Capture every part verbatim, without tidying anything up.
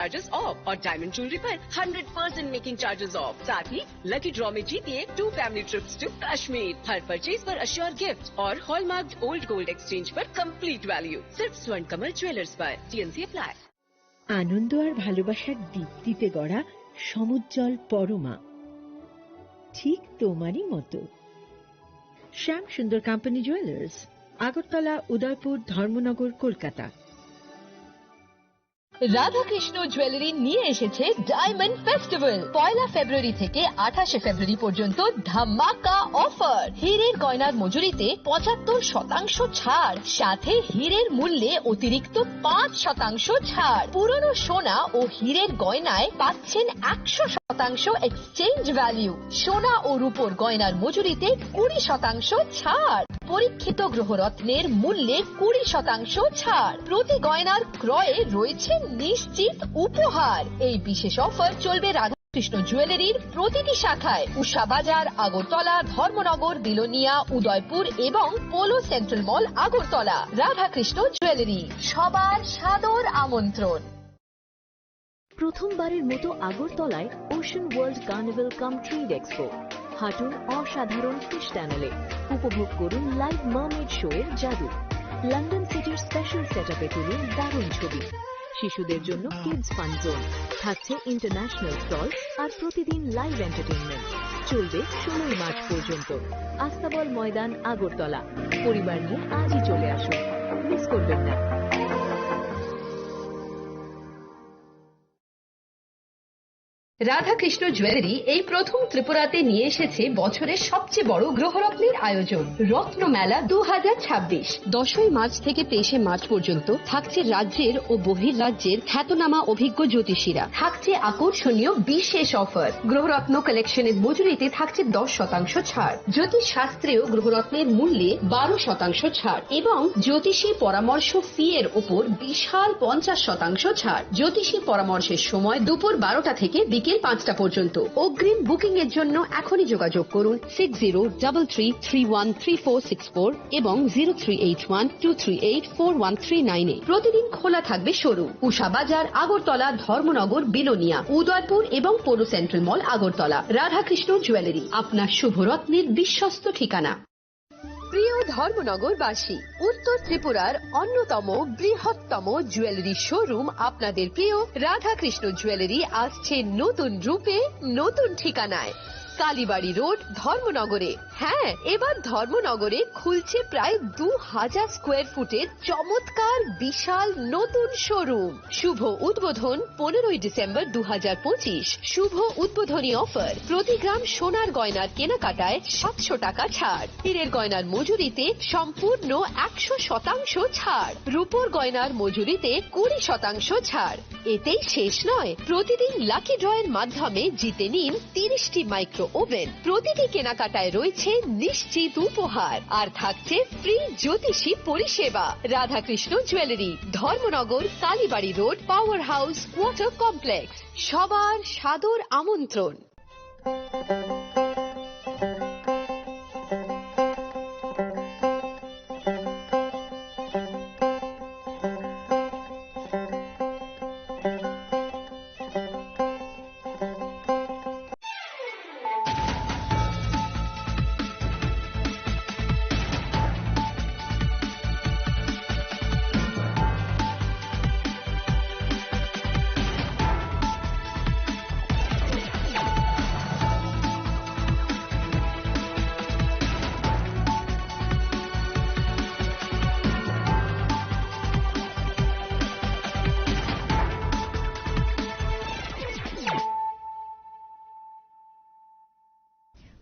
Charges off और diamond jewellery पर hundred percent making charges off. साथ ही लकी ड्रॉ में जीतिए two family trips to Kashmir. हर परचेज पर अश्योर गिफ्ट और हॉलमार्क्ड ओल्ड गोल्ड एक्सचेंज पर कंप्लीट वैल्यू। सिर्फ स्वर्ण कमल ज्वेलर्स पर। TNC apply. আনন্দ আর ভালোবাসার দীপ্তিতে গড়া সমুজ্জ্বল পরমা, ঠিক তোমারই মতো। শ্যাম সুন্দর কোম্পানি জুয়েলার্স, আগরতলা, উদয়পুর, ধর্মনগর, কলকাতা। রাধাকৃষ্ণ জুয়েলারি নিয়ে এসেছে ডায়মন্ড ফেস্টিভ্যাল। পয়লা ফেব্রুয়ারি থেকে আঠাশে ফেব্রুয়ারি পর্যন্ত ধামাকা অফার। হীরের গয়নার মজুরিতে পঁচাত্তর শতাংশ ছাড়, সাথে হীরের মূল্যে অতিরিক্ত পাঁচ শতাংশ ছাড়। পুরনো সোনা ও হীরের গয়নায় পাচ্ছেন একশো শতাংশ এক্সচেঞ্জ ভ্যালু। সোনা ও রূপোর গয়নার মজুরিতে কুড়ি শতাংশ ছাড়। পরীক্ষিত গ্রহরত্নের মূল্যে কুড়ি শতাংশ ছাড়। প্রতি গয়নার ক্রয়ে রয়েছে নিশ্চিত উপহার। এই বিশেষ অফার চলবে রাধাকৃষ্ণ জুয়েলারির প্রতিটি শাখায়, উষা বাজার, আগরতলা, ধর্মনগর, বিলোনিয়া, উদয়পুর এবং পোলো সেন্ট্রাল মল, আগরতলা। রাধাকৃষ্ণ জুয়েলারি, সবার সাদর আমন্ত্রণ। প্রথমবারের মতো আগরতলায় ওশান ওয়ার্ল্ড কার্নিভাল কাম ট্রেড এক্সপো। হাঁটুন অসাধারণ ফিশ টানেলে, উপভোগ করুন লাইভ মার্মেড শো এর জাদু। লন্ডন সিটির স্পেশাল সেটআপে তুলুন দারুণ ছবি। শিশুদের জন্য কিডস ফান জোন, থাকছে ইন্টারন্যাশনাল স্টল আর প্রতিদিন লাইভ এন্টারটেইনমেন্ট। চলবে ষোলোই মার্চ পর্যন্ত। আস্তাবল ময়দান, আগরতলা। পরিবার নিয়ে আজই চলে আসুন, মিস করবেন না। রাধাকৃষ্ণ জুয়েলারি এই প্রথম ত্রিপুরাতে নিয়ে এসেছে বছরের সবচেয়ে বড় গ্রহরত্নের আয়োজন, রত্নমেলা দু হাজার ছাব্বিশ। দশই মার্চ থেকে তেইশে মার্চ পর্যন্ত থাকছে রাজ্যের ও বহির্রাজ্যের খ্যাতনামা অভিজ্ঞ জ্যোতিষীরা। থাকছে আকর্ষণীয় বিশেষ অফার। গ্রহরত্ন কালেকশনের মজুরিতে থাকছে দশ শতাংশ ছাড়। জ্যোতিষ শাস্ত্রেও গ্রহরত্নের মূল্যে বারো শতাংশ ছাড় এবং জ্যোতিষী পরামর্শ ফি এর উপর বিশাল পঞ্চাশ শতাংশ ছাড়। জ্যোতিষী পরামর্শের সময় দুপুর বারোটা থেকে বিকেল পাঁচটা পর্যন্ত। অগ্রিম বুকিং এর জন্য এখনই যোগাযোগ করুন six zero double three three one three four six four এবং zero three eight one two three eight four one three nine এ। প্রতিদিন খোলা থাকবে শোরুম। উষা বাজার, আগরতলা, ধর্মনগর, বিলোনিয়া, উদয়পুর এবং পৌর সেন্ট্রাল মল, আগরতলা। রাধাকৃষ্ণ জুয়েলারি, আপনার শুভরত্নের বিশ্বস্ত ঠিকানা। প্রিয় ধর্মনগরবাসী, উত্তর ত্রিপুরার অন্যতম বৃহত্তম জুয়েলারি শোরুম আপনাদের প্রিয় রাধাকৃষ্ণ জুয়েলারি আসছে নতুন রূপে, নতুন ঠিকানায়। কালীবাড়ি রোড, ধর্মনগরে। হ্যাঁ, এবার ধর্মনগরে খুলছে প্রায় দু হাজার স্কোয়ার ফুটের চমৎকার বিশাল নতুন শোরুম। শুভ উদ্বোধন পনেরোই ডিসেম্বর দু হাজার পঁচিশ। শুভ উদ্বোধনী অফার, প্রতি গ্রাম সোনার গয়নার কেনাকাটায় সাতশো টাকা ছাড়, হীরের গয়নার মজুরিতে সম্পূর্ণ একশো শতাংশ ছাড়, রূপোর গয়নার মজুরিতে কুড়ি শতাংশ ছাড়। এতেই শেষ নয়, প্রতিদিন লাকি ড্রয়ের মাধ্যমে জিতে নিন তিরিশটি মাইক্রো ওভেন। প্রতিটি কেনাকাটায় রয়েছে নিশ্চিত উপহার, আর থাকছে ফ্রি জ্যোতিষী পরিষেবা। Radhakrishna jewellery, Dharmanagar, Kalibari road, power house, water complex. সবার সাদর আমন্ত্রণ।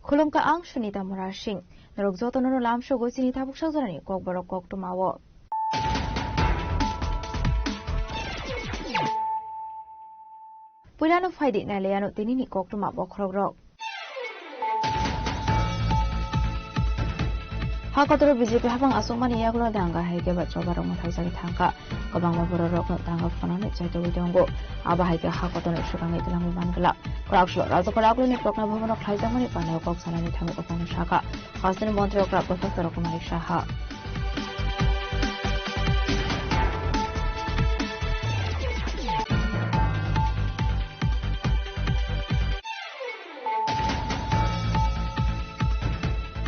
Khulumkha, ang Sunita Murasing. Norok jotono no lamsogo chini tabuk sajorani kokborok koktwmao. Puilano phaidi nailaiano tinini koktwma bokhorokrok. Hakotoro B J P hapang aswkmani yagulo danga hai khe bacha barokno thaijagwi thangkha. Kwbangma bororokno danga phano nukjagwi tongo. Abo hai khe hakotoro swkangwi twlangwi mangwlak. Kwrakslo Rajapara Agulini Prokna Bhabono khlaijakmani paneo kok sanani thangwi ophano sakha. Hasteni montri okra Professor Kumari Saha.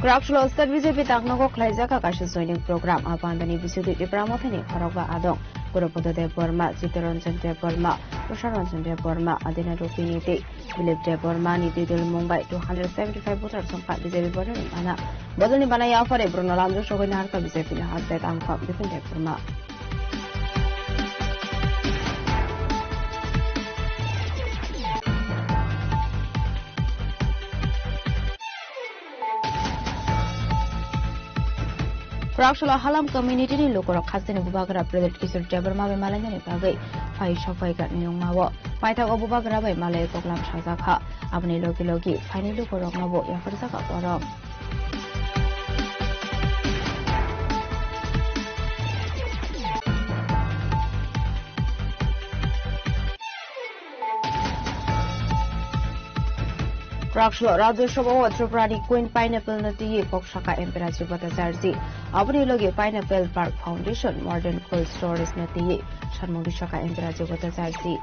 Kwraksalo state B J P taknogo khlaijak kaisa joining program. A pandani bisingtwi Tipra Mothani khorokba adong. Gurupodo Debbarma, Chittaranjan Debbarma, Prasad Ranjan Debbarma, Adina Rupini tei Dilip Debbarma ni twi dul Mumbai two hundred seventy five voter songkha B J P voter ni mana. Bodolni bana yaphare Bruno Lamjosogwi naharkha B J P ni hasteo tangkha Bipin Debbarma. Kwraksalo Halam community ni lukurok hasteni bubagra Pradyot Kishore Debbarma bai malainani bagwi phai sokphaikha niyungmao. Paithago bubagra bai malai koklam sajakha. Aboni logi logi phaini lukurokno bo yapharjakha borok. Kwraksalo Rajya Sabha o Tripura ni Queen Pineapple no twiwi kok saka M P Rajib Bhattacharjee. Aboni logi Pineapple Park Foundation, Modern Cold Storage no twiwi sanmung saka M P Rajib Bhattacharjee.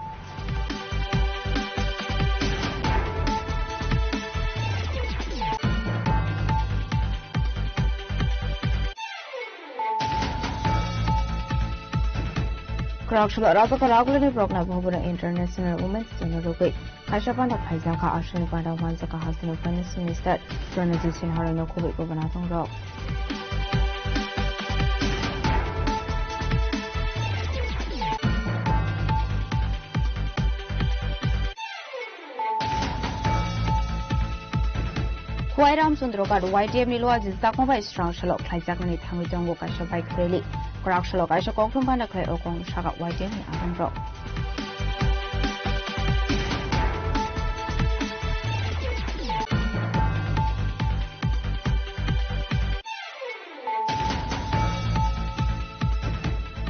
Kwraksalo Rajak Ragulini Prokna Bhavan International Women's Day no rwgwi kaisa panda phaijakha. Aswkni panda manjakha hasteni Finance Minister Ranjit Sinha rokno khobwi kwbana tongrok. Khowai Ramchandra Ghat Y T F ni Luaji Chakma bai srang salok khlaijaknani thangwi tongo kaisa bike rally. Kwraksalo kaisa kokthum bana khlai o kong saka Y T F ni adongrok.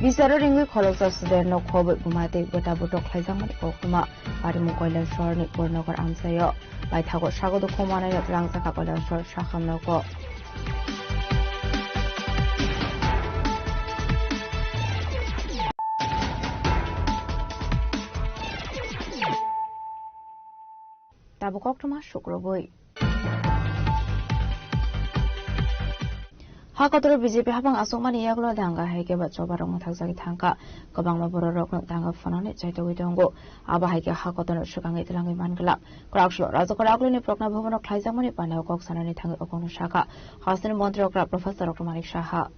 Bicharo ringwi khoroksa student no khobwi buma tei bwta butok khlaijakmani koktwma. Parimung Koilasor ni Purnagar amchaio paithago sago dukhu manwi twlangjakha Koilasor sakham nogo. Tabuk koktwma sukrubwi. Ha kotoro B J P hapang aswkmani yagulo danga hai khe ba choba rok mwthakjagwi thangkha. Kwbangma borok rokno danga phunani chaitogwi tongo. Abo hai khe ha kotoro swkangwi twlangwi man glak. Kwraksalo Rajak Ragulini Prokna Bhavan o khlaijakmani panao kok sanani thangwi o kokno sakha. Hasteni montri okra Professor Doctor Manik Saha.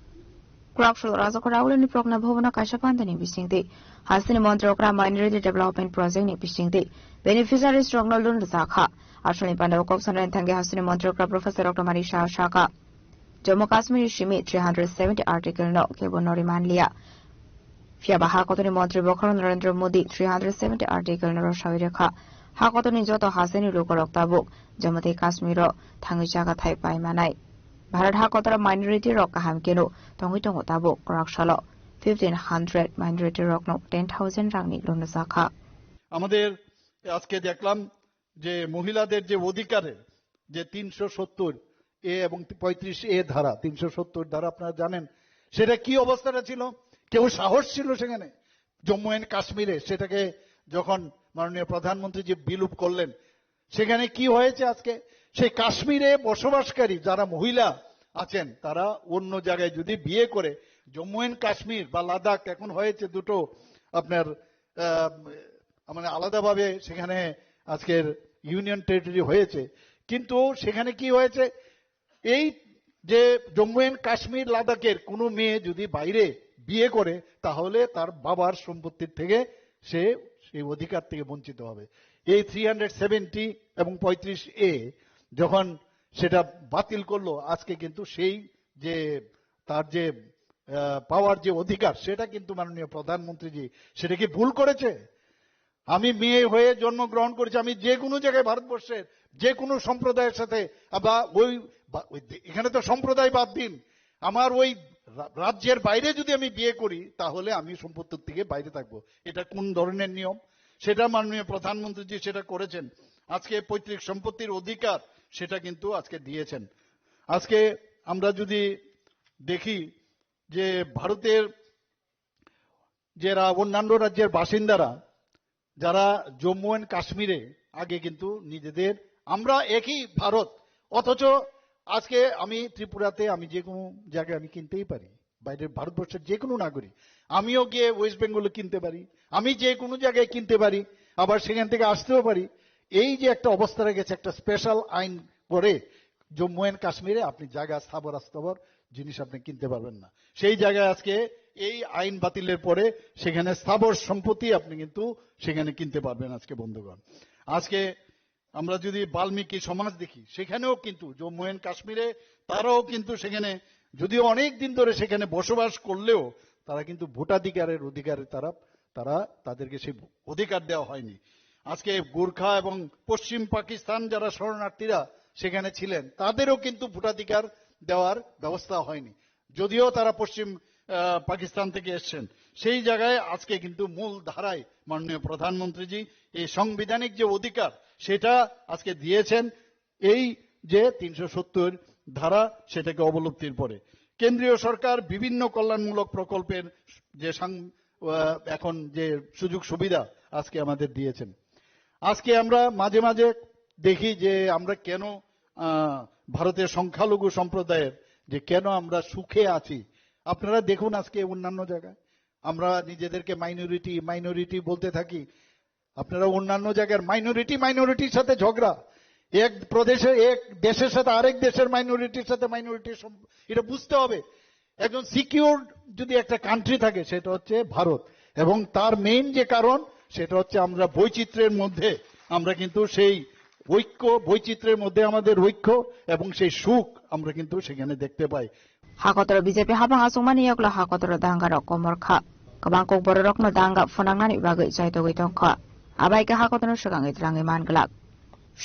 Kwraksalo Rajak Ragulini Prokna Bhavan o kaisa pandani bisingtwi hasteni montri okra Minority Development Project ni bisingtwi beneficiaries rokno loan rwjakha. Aswkni panao kok sanani thangwi hasteni montri okra Professor Doctor Manik Saha sakha. Jammu Kashmir ni simi three hundred seventy article no kebo nori manliya. Phiya ba ha kotoni montri bokhorok Narendra Modi three hundred seventy article no rwsawi rwkha. Ha kotoni joto hasteni lukurok tabuk Jammu tei Kashmir o thangwi jaga thai pai manai. Bharat ha kotoro minority rok kaham keno tongwi tongo tabuk kwraksalo fifteen hundred minority rokno ten thousand rangni loan rwjakha. আমাদের আজকে দেখলাম যে মহিলাদের যে অধিকারে যে তিনশো সত্তর এ এবং পঁয়ত্রিশ এ ধারা, তিনশো সত্তর ধারা আপনারা জানেন, সেটা কি অবস্থাটা ছিল? কেউ সাহস ছিল সেখানে? জম্মু এন্ড কাশ্মীরে সেটাকে যখন মাননীয় প্রধানমন্ত্রী যে বিলোপ করলেন, সেখানে কি হয়েছে আজকে? সেই কাশ্মীরে বসবাসকারী যারা মহিলা আছেন, তারা অন্য জায়গায় যদি বিয়ে করে, জম্মু এন্ড কাশ্মীর বা লাদাখ এখন হয়েছে দুটো আপনার, আহ, মানে আলাদাভাবে সেখানে আজকের ইউনিয়ন টেরিটরি হয়েছে, কিন্তু সেখানে কি হয়েছে, এই যে জম্মু এন্ড কাশ্মীর লাদাখের কোনো মেয়ে যদি বাইরে বিয়ে করে, তাহলে তার বাবার সম্পত্তির থেকে সে সেই অধিকার থেকে বঞ্চিত হবে। এই থ্রি হান্ড্রেড সেভেন্টি এবং পঁয়ত্রিশ এ যখন সেটা বাতিল করলো, আজকে কিন্তু সেই যে তার যে, আহ, পাওয়ার যে অধিকার, সেটা কিন্তু মাননীয় প্রধানমন্ত্রীজি, সেটা কি ভুল করেছে? আমি মেয়ে হয়ে জন্মগ্রহণ করেছি, আমি যে কোনো জায়গায় ভারতবর্ষের যে কোনো সম্প্রদায়ের সাথে, বা ওই, বা ওই দে-, এখানে তো সম্প্রদায় বাদ দিন, আমার ওই রা-, রাজ্যের বাইরে যদি আমি বিয়ে করি, তাহলে আমি সম্পত্তির থেকে বাইরে থাকবো। এটা কোন ধরনের নিয়ম? সেটা মাননীয় প্রধানমন্ত্রীজি সেটা করেছেন। আজকে পৈতৃক সম্পত্তির অধিকার সেটা কিন্তু আজকে দিয়েছেন। আজকে আমরা যদি দেখি যে ভারতের যারা অন্যান্য রাজ্যের বাসিন্দারা, যারা জম্মু এন্ড কাশ্মীরে আগে কিন্তু নিজেদের, আমরা একই ভারত, অথচ আজকে আমি ত্রিপুরাতে আমি যে কোনো জায়গায় আমি কিনতেই পারি, বাইরের ভারতবর্ষের যে কোনো নাগরিক। আমিও গিয়ে ওয়েস্ট বেঙ্গলে কিনতে পারি, আমি যে কোনো জায়গায় কিনতে পারি, আবার সেখান থেকে আসতেও পারি। এই যে একটা অবস্থা রয়ে গেছে, একটা স্পেশাল আইন করে জম্মু এন্ড কাশ্মীরে আপনি জায়গা স্থাবর অস্থাবর জিনিস আপনি কিনতে পারবেন না। সেই জায়গায় আজকে এই আইন বাতিলের পরে সেখানে স্থাবর সম্পত্তি আপনি কিন্তু সেখানে কিনতে পারবেন। আজকে বন্ধুগণ, আজকে আমরা যদি বাল্মীকি সমাজ দেখি, সেখানেও কিন্তু জম্মু এন্ড কাশ্মীরে তারাও কিন্তু সেখানে, যদিও অনেক দিন ধরে সেখানে বসবাস করলেও, তারা কিন্তু ভোটাধিকারের অধিকারে তারা, তারা, তাদেরকে সেই অধিকার দেওয়া হয়নি। আজকে গোর্খা এবং পশ্চিম পাকিস্তান যারা শরণার্থীরা সেখানে ছিলেন, তাদেরও কিন্তু ভোটাধিকার দেওয়ার ব্যবস্থা হয়নি, যদিও তারা পশ্চিম, আহ, পাকিস্তান থেকে এসছেন। সেই জায়গায় আজকে কিন্তু মূল ধারায় মাননীয় প্রধানমন্ত্রীজি এই সাংবিধানিক যে অধিকার, সেটা আজকে দিয়েছেন। এই যে তিনশো সত্তর ধারা, সেটাকে অবলুপ্তির পরে কেন্দ্রীয় সরকার বিভিন্ন কল্যাণমূলক প্রকল্পের যে সাং-, আহ, এখন যে সুযোগ সুবিধা আজকে আমাদের দিয়েছেন। আজকে আমরা মাঝে মাঝে দেখি যে আমরা কেন, আহ, ভারতের সংখ্যালঘু সম্প্রদায়ের যে কেন আমরা সুখে আছি। আপনারা দেখুন আজকে অন্যান্য জায়গায় আমরা নিজেদেরকে মাইনরিটি, মাইনরিটি বলতে থাকি। আপনারা অন্যান্য জায়গার মাইনরিটি, মাইনরিটির সাথে ঝগড়া, এক প্রদেশে, এক দেশের সাথে আরেক দেশের মাইনরিটির সাথে মাইনরিটির, এটা বুঝতে হবে। একজন সিকিউর যদি একটা কান্ট্রি থাকে, সেটা হচ্ছে ভারত। এবং তার মেইন যে কারণ, সেটা হচ্ছে আমরা বৈচিত্র্যের মধ্যে, আমরা কিন্তু সেই ঐক্য, বৈচিত্র্যের মধ্যে আমাদের ঐক্য এবং সেই সুখ আমরা কিন্তু সেখানে দেখতে পাই। Hakotoro B J P habang achukmani yaklo hakotoro dangarok komor kha. Kwbang kokbororokno danga phunangnani bagwi chaitogwi tongkha. Abai khe hakotoro swkangwi twlangwi man glak.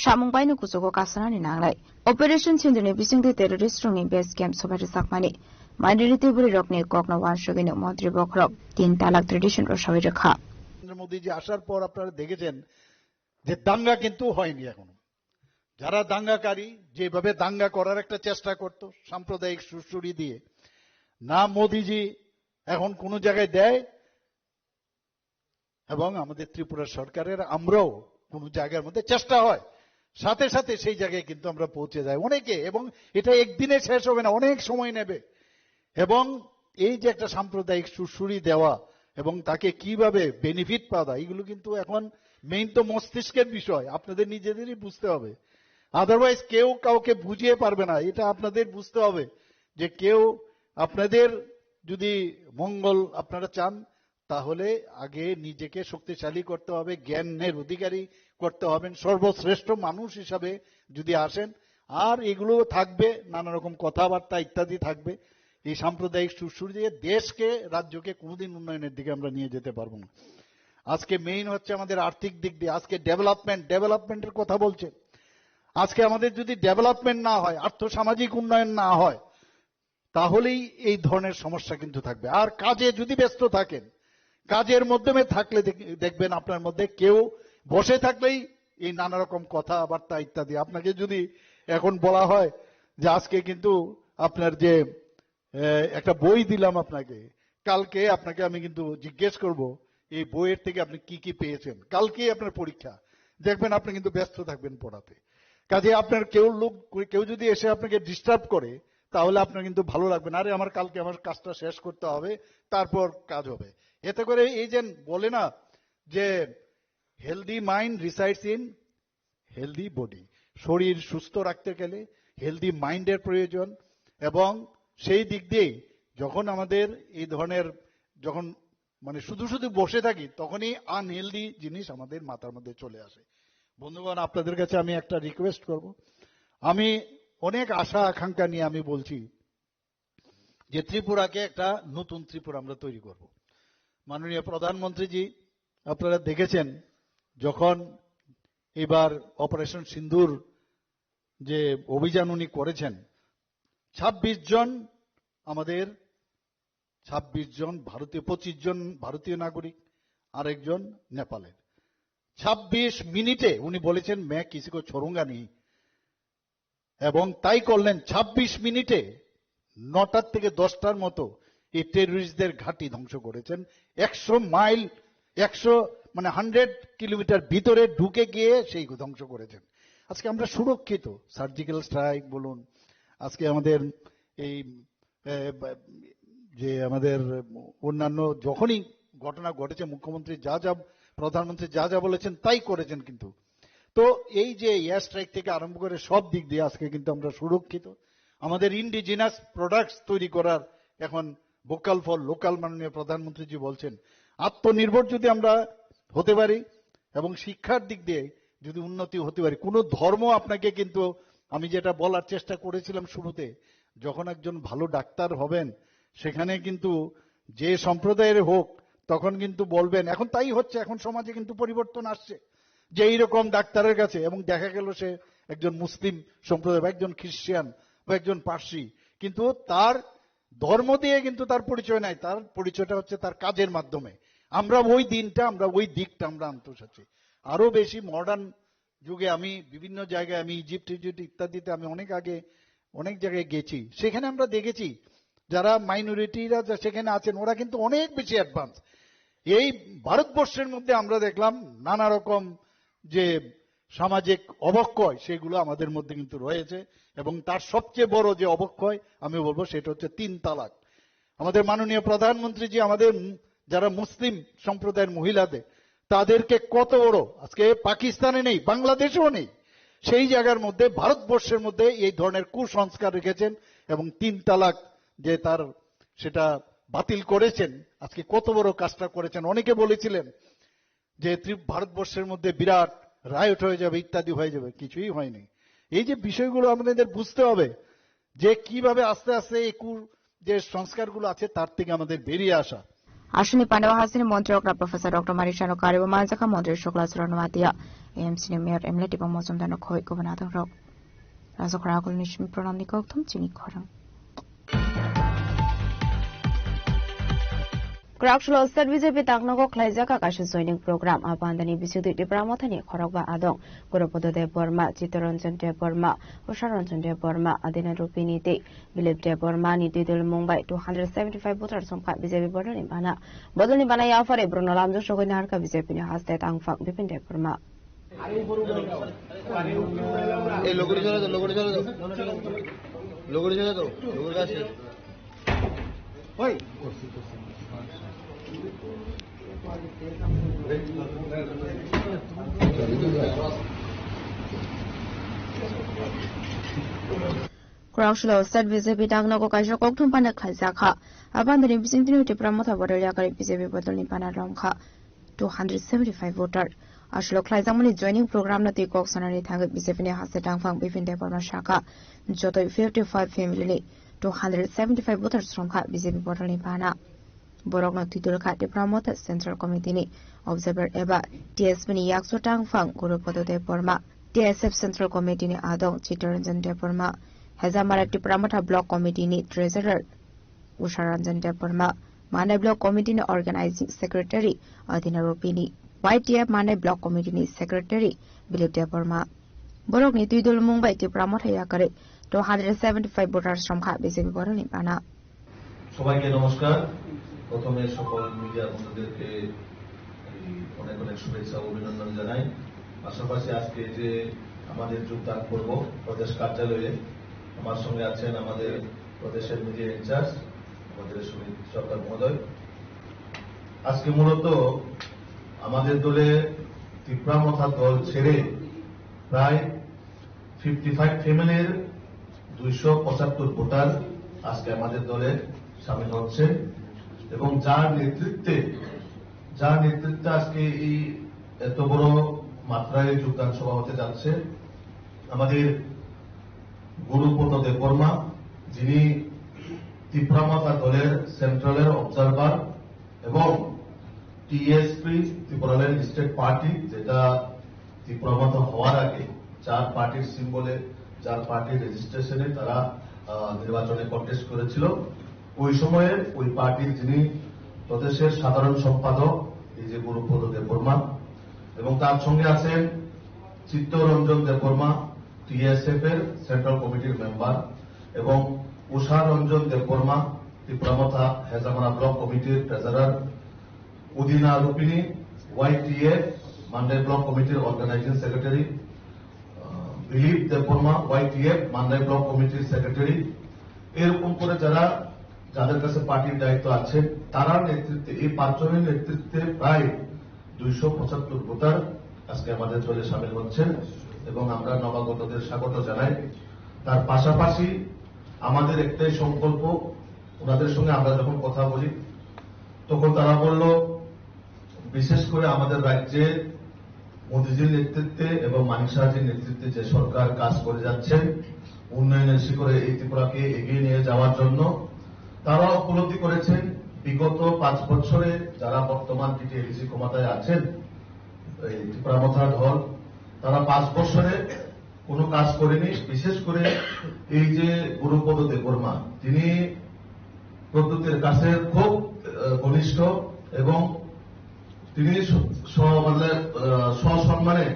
Samung baino kuchugo kasanani nangnai. Operation Sindhurni bisingtwi terrorist rokni base camp sobai rwjakmani. Minority bwrwirokni kokno uansugwino montri bokhorok tin talak tradition rwsawi rwkha. Narendra মোদীজি আসার পর আপনারা দেখেছেন যে দাঙ্গা কিন্তু হয়নি এখনো। যারা দাঙ্গাকারী, যেভাবে দাঙ্গা করার একটা চেষ্টা করত সাম্প্রদায়িক সুরসুরি দিয়ে, না মোদিজি এখন কোনো জায়গায় দেয়, এবং আমাদের ত্রিপুরা সরকারের আমরাও কোনো জায়গার মধ্যে চেষ্টা হয়, সাথে সাথে সেই জায়গায় কিন্তু আমরা পৌঁছে যাই অনেকে। এবং এটা একদিনে শেষ হবে না, অনেক সময় নেবে। এবং এই যে একটা সাম্প্রদায়িক সুরসুরি দেওয়া এবং তাকে কিভাবে বেনিফিট পাওয়া যায়, এগুলো কিন্তু এখন মেইন তো মস্তিষ্কের বিষয়, আপনাদের নিজেদেরই বুঝতে হবে। আদারওয়াইজ কেউ কাউকে বুঝিয়ে পারবে না, এটা আপনাদের বুঝতে হবে যে কেউ আপনাদের যদি মঙ্গল আপনারা চান, তাহলে আগে নিজেকে শক্তিশালী করতে হবে, জ্ঞানের অধিকারী করতে হবেন, সর্বশ্রেষ্ঠ মানুষ হিসাবে যদি আসেন। আর এগুলো থাকবে, নানা রকম কথাবার্তা ইত্যাদি থাকবে। এই সাম্প্রদায়িক সুরসুরি দিয়ে দেশকে, রাজ্যকে কোনোদিন উন্নয়নের দিকে আমরা নিয়ে যেতে পারবো না। আজকে মেইন হচ্ছে আমাদের আর্থিক দিক দিয়ে, আজকে ডেভেলপমেন্ট, ডেভেলপমেন্টের কথা বলছে। আজকে আমাদের যদি ডেভেলপমেন্ট না হয়, আর্থসামাজিক উন্নয়ন না হয়, তাহলেই এই ধরনের সমস্যা কিন্তু থাকবে। আর কাজে যদি ব্যস্ত থাকেন, কাজের মাধ্যমে থাকলে দেখ-, দেখবেন আপনার মধ্যে কেউ বসে থাকলেই এই নানা রকম কথাবার্তা ইত্যাদি। আপনাকে যদি এখন বলা হয় যে আজকে কিন্তু আপনার যে, আহ, একটা বই দিলাম আপনাকে, কালকে আপনাকে আমি কিন্তু জিজ্ঞেস করব এই বইয়ের থেকে আপনি কি কি পেয়েছেন, কালকেই আপনার পরীক্ষা, দেখবেন আপনি কিন্তু ব্যস্ত থাকবেন পড়াতে। কাজে আপনার কেউ লোক, কেউ যদি এসে আপনাকে ডিস্টার্ব করে, তাহলে আপনার কিন্তু ভালো লাগবে না, "আরে, আমার কালকে আমার কাজটা শেষ করতে হবে, তারপর কাজ হবে।" এতে করে এই যে বলে না যে, "Healthy mind resides in healthy body", শরীর সুস্থ রাখতে গেলে হেলদি মাইন্ডের প্রয়োজন। এবং সেই দিক দিয়েই যখন আমাদের এই ধরনের, যখন মানে শুধু শুধু বসে থাকি, তখনই আনহেলদি জিনিস আমাদের মাথার মধ্যে চলে আসে। বন্ধুগণ, আপনাদের কাছে আমি একটা রিকোয়েস্ট করব, আমি অনেক আশা আকাঙ্ক্ষা নিয়ে আমি বলছি যে ত্রিপুরাকে একটা নতুন ত্রিপুরা আমরা তৈরি করব। মাননীয় প্রধানমন্ত্রীজি, আপনারা দেখেছেন, যখন এবার অপারেশন সিন্দুর যে অভিযান উনি করেছেন, ছাব্বিশ জন আমাদের, ছাব্বিশ জন ভারতীয়, পঁচিশ জন ভারতীয় নাগরিক, আরেকজন নেপালের। ছাব্বিশ মিনিটে উনি বলেছেন, "मैं किसी को छोड़ूंगा नहीं", এবং তাই করলেন। ছাব্বিশ মিনিটে নটার থেকে দশটার মতো এই টেররিস্টদের ঘাঁটি ধ্বংস করেছেন। একশো মাইল, একশো মানে হান্ড্রেড কিলোমিটার ভিতরে ঢুকে গিয়ে সেই ধ্বংস করেছেন। আজকে আমরা সুরক্ষিত। সার্জিক্যাল স্ট্রাইক বলুন, আজকে আমাদের এই, এ, বা-, যে আমাদের অন্যান্য যখনই ঘটনা ঘটেছে, মুখ্যমন্ত্রী যা যা, প্রধানমন্ত্রী যা যা বলেছেন, তাই করেছেন। কিন্তু তো এই যে এয়ার স্ট্রাইক থেকে আরম্ভ করে সব দিক দিয়ে আজকে কিন্তু আমরা সুরক্ষিত। আমাদের ইন্ডিজিনাস প্রোডাক্টস তৈরি করার এখন ভোকাল ফর লোকাল মাননীয় প্রধানমন্ত্রীজি বলছেন, আত্মনির্ভর যদি আমরা হতে পারি এবং শিক্ষার দিক দিয়ে যদি উন্নতি হতে পারি, কোনো ধর্ম আপনাকে কিন্তু, আমি যেটা বলার চেষ্টা করেছিলাম শুরুতে, যখন একজন ভালো ডাক্তার হবেন, সেখানে কিন্তু যে সম্প্রদায়ের হোক, তখন কিন্তু বলবেন, এখন তাই হচ্ছে, এখন সমাজে কিন্তু পরিবর্তন আসছে, যে এইরকম ডাক্তারের কাছে, এবং দেখা গেল সে একজন মুসলিম সম্প্রদায় বা একজন খ্রিস্টান বা একজন পার্সি, কিন্তু তার ধর্ম দিয়ে কিন্তু তার পরিচয় নাই, তার পরিচয়টা হচ্ছে তার কাজের মাধ্যমে। আমরা ওই দিনটা, আমরা ওই দিকটা আমরা আনতে চাচ্ছি। আরো বেশি মডার্ন যুগে আমি বিভিন্ন জায়গায়, আমি ইজিপ্ট টিজিপ্ট ইত্যাদিতে আমি অনেক আগে অনেক জায়গায় গেছি, সেখানে আমরা দেখেছি যারা মাইনরিটিরা যা সেখানে আছেন, ওরা কিন্তু অনেক বেশি অ্যাডভান্স। এই ভারতবর্ষের মধ্যে আমরা দেখলাম নানা রকম যে সামাজিক অবক্ষয়, সেগুলো আমাদের মধ্যে কিন্তু রয়েছে। এবং তার সবচেয়ে বড় যে অবক্ষয় আমি বলবো, সেটা হচ্ছে তিন তালাক। আমাদের মাননীয় প্রধানমন্ত্রীজি আমাদের মু-, যারা মুসলিম সম্প্রদায়ের মহিলাদের, তাদেরকে কত বড়, আজকে পাকিস্তানে নেই, বাংলাদেশেও নেই, সেই জায়গার মধ্যে, ভারতবর্ষের মধ্যে এই ধরনের কুসংস্কার রেখেছেন এবং তিন তালাক যে তার সেটা বাতিল করেছেন। আজকে কত বড় কাজটা করেছেন। অনেকে বলেছিলেন যে ত্রি-, ভারতবর্ষের মধ্যে বিরাট রায়ট হয়ে যাবে, ইত্যাদি হয়ে যাবে, কিছুই হয়নি। এই যে বিষয়গুলো আমাদের বুঝতে হবে যে কিভাবে আস্তে আস্তে এই কু-, যে সংস্কারগুলো আছে তার থেকে আমাদের বেরিয়ে আসা। Aswkni pandao hasteni montri okra Professor Doctor Manik Saha no kariwi manjakha montri Sukla Charan Noatia, A M C ni mayor M L A Tibang Mojumdar no khoi kubun adongrok. Rajakhara Akulni simi pranamni kokthum chini khorang. Kwraksalo state B J P tangnago khlaijak kaisa joining program. A bandani bisingtwi Tipra Mothani khorokba adong. Gurupodo Debbarma, Chittaranjan Debbarma, Usha Ranjan Debbarma, Adina Rupini tei Bilip Debbarma ni twi dol mung bai two hundred seventy five voter songkha B J P bodolni bana. Bodolni bana yaphare borokno lamjak sogwi naharkha B J P ni haste tangphang Bipin Debbarma. এই লগরি চলে তো, লগরি চলে তো। লগরি চলে তো, লগরি গাছ। ওই। Kwraksalo state B J P tangnago kaisa kokthum panda khlaijak kha. A bandani bisingtwi Tipra Motha bodol yakarwi B J P bodolni bana romkha two hundred seventy five voter. Aswk khlaijakmani joining program no twi kok sanani thangwi B J P ni haste tangphang Bipin Debbarma sakha, jotoi fifty five family ni two hundred seventy five voters romkha B J P bodolni bana. Borokno twidul kha Tipra Motha Central Committee ni observer eba T S P ni yakso tangphang Gurupodo Debbarma, T S F Central Committee ni adong Chittaranjan Debbarma, Hezamara Tipra Motha Block Committee ni Treasurer Usha Ranjan Debbarma, Mandai Block Committee ni Organizing Secretary Adina Rupini, Y T F Mandai Block Committee ni Secretary Bilip Debbarma. Borokni twi dol mung bai Tipra Motha yakarwi two hundred seventy five voters romkha B J P bodolni bana. সবাইকে নমস্কার। প্রথমে সকল মিডিয়া বন্ধুদেরকে এই অনেক অনেক শুভেচ্ছা ও অভিনন্দন জানাই। পাশাপাশি আজকে যে আমাদের যোগদান পর্ব প্রদেশ কার্যালয়ে, আমার সঙ্গে আছেন আমাদের প্রদেশের মিডিয়া ইনচার্জ, আমাদের সুমিত সরকার মহোদয়। আজকে মূলত আমাদের দলে তিপ্রা মথা দল ছেড়ে প্রায় ফিফটি ফাইভ ফ্যামিলির দুইশো পঁচাত্তর ভোটার আজকে আমাদের দলে সামিল হচ্ছে এবং যার নেতৃত্বে, যার নেতৃত্বে আজকে এই এত বড় মাত্রায় যোগদান সভা হতে যাচ্ছে, আমাদের গুরুপদ দেববর্মা, যিনি তিপ্রা মথা দলের সেন্ট্রালের অবজারভার এবং টিএসপি, ত্রিপুরাল্যান্ড স্টেট পার্টি, যেটা তিপ্রা মথা হওয়ার আগে যার পার্টির সিম্বলে, যার পার্টির রেজিস্ট্রেশনে তারা, আহ, নির্বাচনে কন্টেস্ট করেছিল, ওই সময়ে ওই পার্টির যিনি প্রদেশের সাধারণ সম্পাদক, এই যে গুরুপদ দেববর্মা, এবং তার সঙ্গে আছেন চিত্তরঞ্জন দেববর্মা, টিএসএফ এর সেন্ট্রাল কমিটির মেম্বার, এবং উষা রঞ্জন দেববর্মা, তিপ্রা মথা হেজামারা ব্লক কমিটির ট্রেজারার, উদিনা রুপিনী, ওয়াইটিএফ, মান্ডাই ব্লক কমিটির অর্গানাইজিং সেক্রেটারি, আহ, দিলীপ দেববর্মা, ওয়াইটিএফ, মান্দাই ব্লক কমিটির সেক্রেটারি, এরকম করে যারা, যাদের কাছে পার্টির দায়িত্ব আছে, তারা নেতৃত্বে, এই পাঁচজনের নেতৃত্বে প্রায় দুইশো পঁচাত্তর ভোটার আজকে আমাদের দলে সামিল হচ্ছেন এবং আমরা নবাগতদের স্বাগত জানাই। তার পাশাপাশি আমাদের একটাই সংকল্প, ওনাদের সঙ্গে আমরা যখন কথা বলি, তখন তারা বলল, বিশেষ করে আমাদের রাজ্যে মোদিজির নেতৃত্বে এবং মানিক সাহাজির নেতৃত্বে যে সরকার কাজ করে যাচ্ছেন উন্নয়নের শিখরে এই ত্রিপুরাকে এগিয়ে নিয়ে যাওয়ার জন্য, তারা উপলব্ধি করেছেন বিগত পাঁচ বছরে যারা বর্তমান টিটিএডিসি ক্ষমতায় আছেন, এই ত্রিপুরা মথা দল, তারা পাঁচ বছরে কোনো কাজ করেনি। বিশেষ করে এই যে গুরুপদ দেববর্মা, তিনি প্রদ্যুতের কাছে খুব আহ, ঘনিষ্ঠ এবং তিনি স-, স-, মানে, আহ, সসম্মানে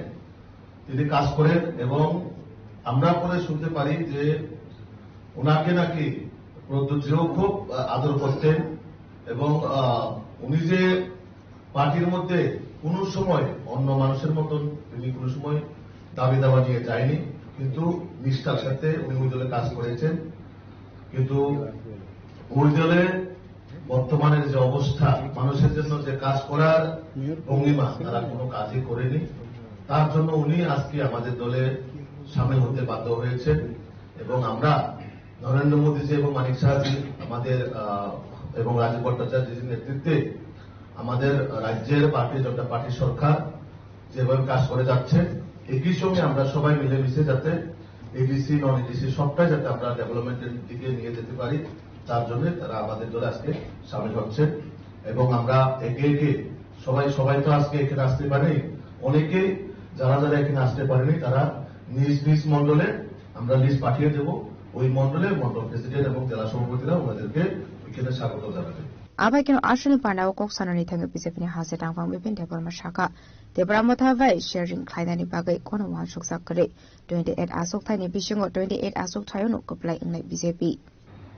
তিনি কাজ করেন এবং আমরা পরে শুনতে পারি যে ওনাকে নাকি প্রদ্যুৎজিও খুব আহ, আদর করতেন এবং আহ, উনি যে পার্টির মধ্যে কোনো সময় অন্য মানুষের মতন তিনি কোনো সময় দাবি দাবা নিয়ে যায়নি, কিন্তু নিষ্ঠার সাথে উনি ওই দলে কাজ করেছেন। কিন্তু ওই দলে বর্তমানের যে অবস্থা, মানুষের জন্য যে কাজ করার ভঙ্গিমা, তারা কোনো কাজই করেনি। তার জন্য উনি আজকে আমাদের দলে সামিল হতে বাধ্য হয়েছেন এবং আমরা নরেন্দ্র মোদীজি এবং মানিক সাহাজি আমাদের, আহ, এবং রাজীব ভট্টাচার্যজির নেতৃত্বে আমাদের রাজ্যের ভারতীয় জনতা পার্টির সরকার যেভাবে কাজ করে যাচ্ছে, একই সঙ্গে আমরা সবাই মিলেমিশে যাতে এডিসি, নন এডিসি সবটাই যাতে আমরা ডেভেলপমেন্টের দিকে নিয়ে যেতে পারি, তার জন্য তারা আমাদের দলে আজকে সামিল হচ্ছেন। এবং আমরা একে একে সবাই, সবাই তো আজকে এখানে আসতে পারেনি, অনেকেই যারা যারা এখানে আসতে পারেনি, তারা নিজ নিজ মণ্ডলে আমরা লিস্ট পাঠিয়ে দেব। ওই মণ্ডলে মণ্ডল প্রেসিডেন্ট এবং জেলা সভাপতিরা ওনাদেরকে ওইখানে স্বাগত জানাবেন। Abai keno aswkni panda o kok sanani thangwi B J P ni hase tangphang Bipin Debbarma saka, Tipra Motha bai sharing khlainani bagwi kono uansukjak kwrwi. Twenty eight aswk thaini bisingo twenty eight aswk thaio no kwplai wngnai B J P.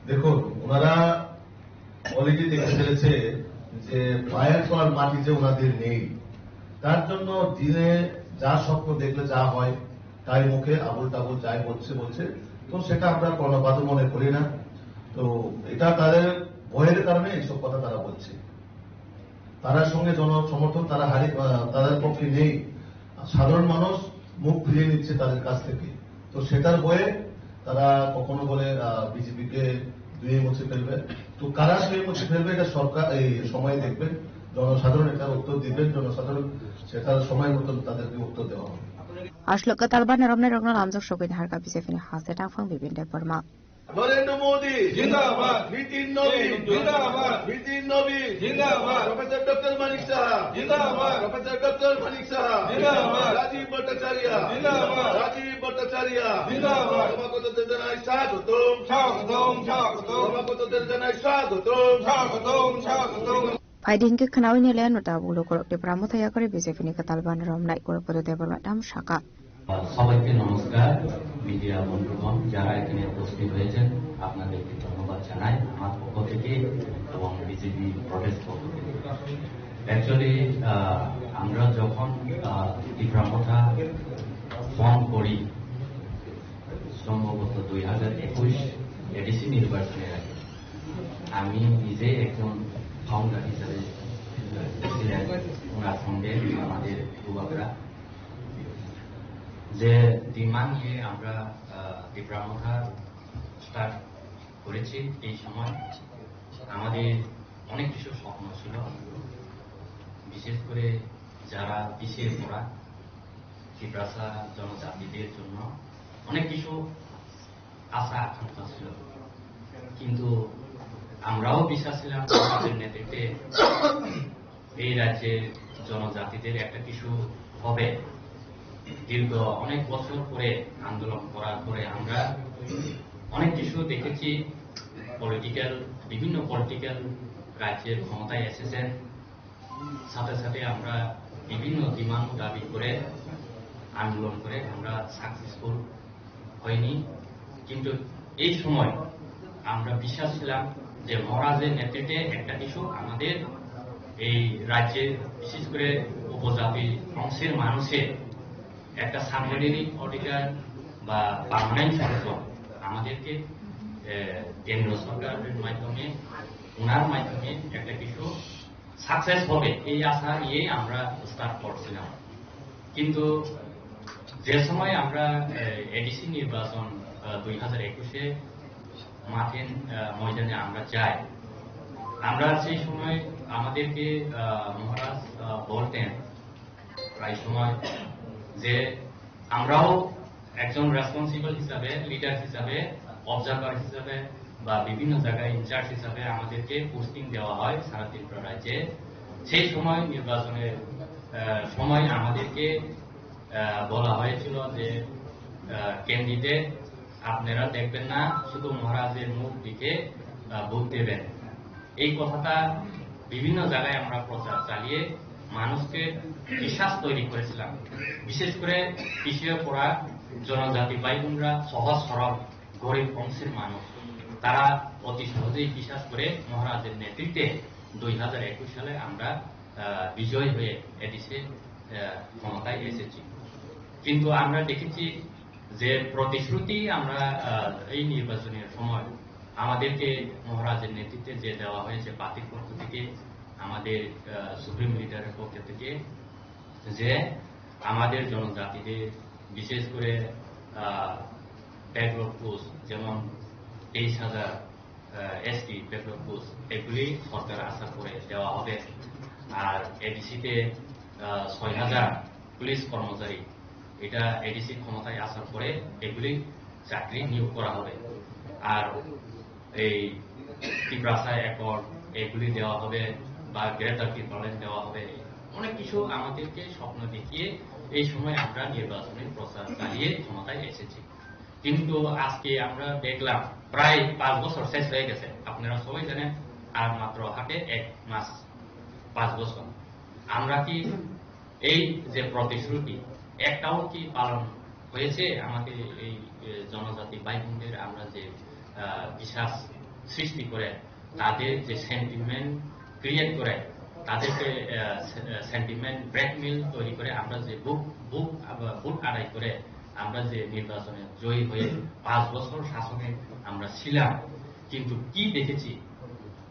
দেখুন, ওনারা অলরেডি দেখে ফেলেছে যে ফায়ার করার মাটি যে ওনাদের নেই, তার জন্য দিনে যা স্বপ্ন দেখলে যা হয়, তাই মুখে আবুল তাবুল যাই বলছে বলছে। তো সেটা আমরা কর্ণপাত মনে করি না। তো এটা তাদের ভয়ের কারণে এইসব কথা তারা বলছে। তারা সঙ্গে জনসমর্থন তারা হারি-, আহ, তাদের পক্ষে নেই। সাধারণ মানুষ মুখ ফিরিয়ে নিচ্ছে তাদের কাছ থেকে। তো সেটার ভয়ে তারা কখনো বলে, আহ, বিজেপিকে ধুয়ে মুছে ফেলবে। তো কারা ধুয়ে মুছে ফেলবে, এটা সরকার, এই সময় দেখবেন, জনসাধারণ এটার উত্তর দিবেন, জনসাধারণ সেটার সময় মতন তাদেরকে উত্তর দেওয়া হবে। Aswk kwtal bana romnai rokno lamjak sogwi naharkha B J P ni hase tangphang Bipin Debbarma. Narendra মোদী জিন্দাবাদ। নিতিন নবীন জিন্দাবাদ। নিতিন নবীন জিন্দাবাদ। প্রফেসর ডক্টর মানিক সাহা জিন্দাবাদ। প্রফেসর ডক্টর মানিক সাহা জিন্দাবাদ। রাজীব ভট্টাচার্য জিন্দাবাদ। রাজীব ভট্টাচার্য জিন্দাবাদ। সমাগতদের জানাই স্বাগতম। স্বাগতম, স্বাগতম। সমাগতদের জানাই স্বাগতম। স্বাগতম, স্বাগতম। Phaidi hinkhe khnaui ni le no tabuk lukurok Tipra Motha yakarwi B J P ni kwtal bana romnai Gurupada Debbarma tamo saka. সবাইকে নমস্কার। মিডিয়া বন্ধুগণ, যারা এখানে উপস্থিত হয়েছেন, আপনাদেরকে ধন্যবাদ জানাই আমার পক্ষ থেকে এবং বিজেপি প্রদেশ পক্ষ থেকে। অ্যাকচুয়ালি আমরা যখন আহ, টিপ্রা মথা ফর্ম করি, সম্ভবত দুই হাজার একুশ এডিসি নির্বাচনের আগে, আমি নিজে একজন ফাউন্ডার হিসাবে ছিলেন। ওনার সঙ্গে আমাদের যুবকরা যে ডিমান্ড নিয়ে আমরা আহ, টিপ্রা মথা স্টার্ট করেছি। এই সময় আমাদের অনেক কিছু স্বপ্ন ছিল, বিশেষ করে যারা পিছিয়ে পড়া তিপ্রাসা জনজাতিদের জন্য অনেক কিছু আশা আকাঙ্ক্ষা ছিল, কিন্তু আমরাও বিশ্বাস ছিলাম সরকারের নেতৃত্বে এই রাজ্যের জনজাতিদের একটা কিছু হবে। দীর্ঘ অনেক বছর পরে আন্দোলন করার পরে আমরা অনেক কিছু দেখেছি। পলিটিক্যাল, বিভিন্ন পলিটিক্যাল রাজ্যের ক্ষমতায় এসেছেন, সাথে সাথে আমরা বিভিন্ন ডিমান্ড দাবি করে আন্দোলন করে আমরা সাকসেসফুল হয়নি। কিন্তু এই সময় আমরা বিশ্বাস ছিলাম যে মহারাজের নেতৃত্বে একটা কিছু আমাদের এই রাজ্যের, বিশেষ করে উপজাতি অংশের মানুষের একটা সাংবিধানিক অধিকার বা পার্মানেন্ট সদস্য আমাদেরকে, এ, কেন্দ্র সরকারের মাধ্যমে, ওনার মাধ্যমে একটা কিছু সাকসেস হবে, এই আশা নিয়েই আমরা স্টার্ট করছিলাম। কিন্তু যে সময় আমরা, এ, এডিসি নির্বাচন, আহ, দুই হাজার একুশে মাঠে, আহ, ময়দানে আমরা যাই, আমরা সেই সময় আমাদেরকে, আহ, মহারাজ, আহ, বলতেন প্রায় সময় যে আমরাও একজন রেসপন্সিবল হিসাবে, লিডার হিসাবে, অবজার্ভার হিসাবে বা বিভিন্ন জায়গায় ইনচার্জ হিসাবে আমাদেরকে পোস্টিং দেওয়া হয় সারা ত্রিপুরা রাজ্যে। সেই সময় নির্বাচনের, আহ, সময় আমাদেরকে, আহ, বলা হয়েছিল যে, আহ, ক্যান্ডিডেট আপনারা দেখবেন না, শুধু মহারাজের মুখ দিকে, আহ, ভোট দেবেন। এই কথাটা বিভিন্ন জায়গায় আমরা প্রচার চালিয়ে মানুষকে বিশ্বাস তৈরি করেছিলাম। বিশেষ করে পিছিয়ে পড়া জনজাতি ভাই বোনরা, সহজ সরল গরিব অংশের মানুষ, তারা অতি সহজেই বিশ্বাস করে মহারাজের নেতৃত্বে দুই হাজার একুশ সালে আমরা, আহ, বিজয়ী হয়ে এডিসি, আহ, ক্ষমতায় এসেছি। কিন্তু আমরা দেখেছি যে প্রতিশ্রুতি আমরা, আহ, এই নির্বাচনের সময় আমাদেরকে মহারাজের নেতৃত্বে যে দেওয়া হয়েছে পার্টির পক্ষ থেকে, আমাদের, আহ, সুপ্রিম লিডারের পক্ষ থেকে, যে আমাদের জনজাতিদের বিশেষ করে, আহ, ব্যাকওয়ার্ড পোস্ট যেমন তেইশ হাজার, আহ, এসটি ব্যাকওয়ার্ড পোস্ট, এগুলি সরকার আসার পরে দেওয়া হবে। আর এডিসিতে, আহ, ছয় হাজার পুলিশ কর্মচারী, এটা এডিসি ক্ষমতায় আসার পরে এগুলি চাকরি নিয়োগ করা হবে। আর এই তিপ্রাসা অ্যাকর্ড এগুলি দেওয়া হবে বা গ্রেটার টিপ্রাল্যান্ড দেওয়া হবে, অনেক কিছু আমাদেরকে স্বপ্ন দেখিয়ে এই সময় আমরা নির্বাচনের প্রচার চালিয়ে ক্ষমতায় এসেছি। কিন্তু আজকে আমরা দেখলাম প্রায় পাঁচ বছর শেষ হয়ে গেছে, আপনারা সবাই জানেন, আর মাত্র হাতে এক মাস, পাঁচ বছর। আমরা কি এই যে প্রতিশ্রুতি, একটাও কি পালন হয়েছে? আমাদের এই, এ, জনজাতি ভাই বোনদের আমরা যে, আহ, বিশ্বাস সৃষ্টি করে, তাদের যে সেন্টিমেন্ট ক্রিয়েট করে, তাদেরকে, আহ, সে-, আহ, সেন্টিমেন্ট ব্ল্যাকমেইল তৈরি করে আমরা যে ভোট, ভোট, আহ, ভোট আদায় করে আমরা যে নির্বাচনে জয়ী হয়ে পাঁচ বছর শাসনে আমরা ছিলাম, কিন্তু কি দেখেছি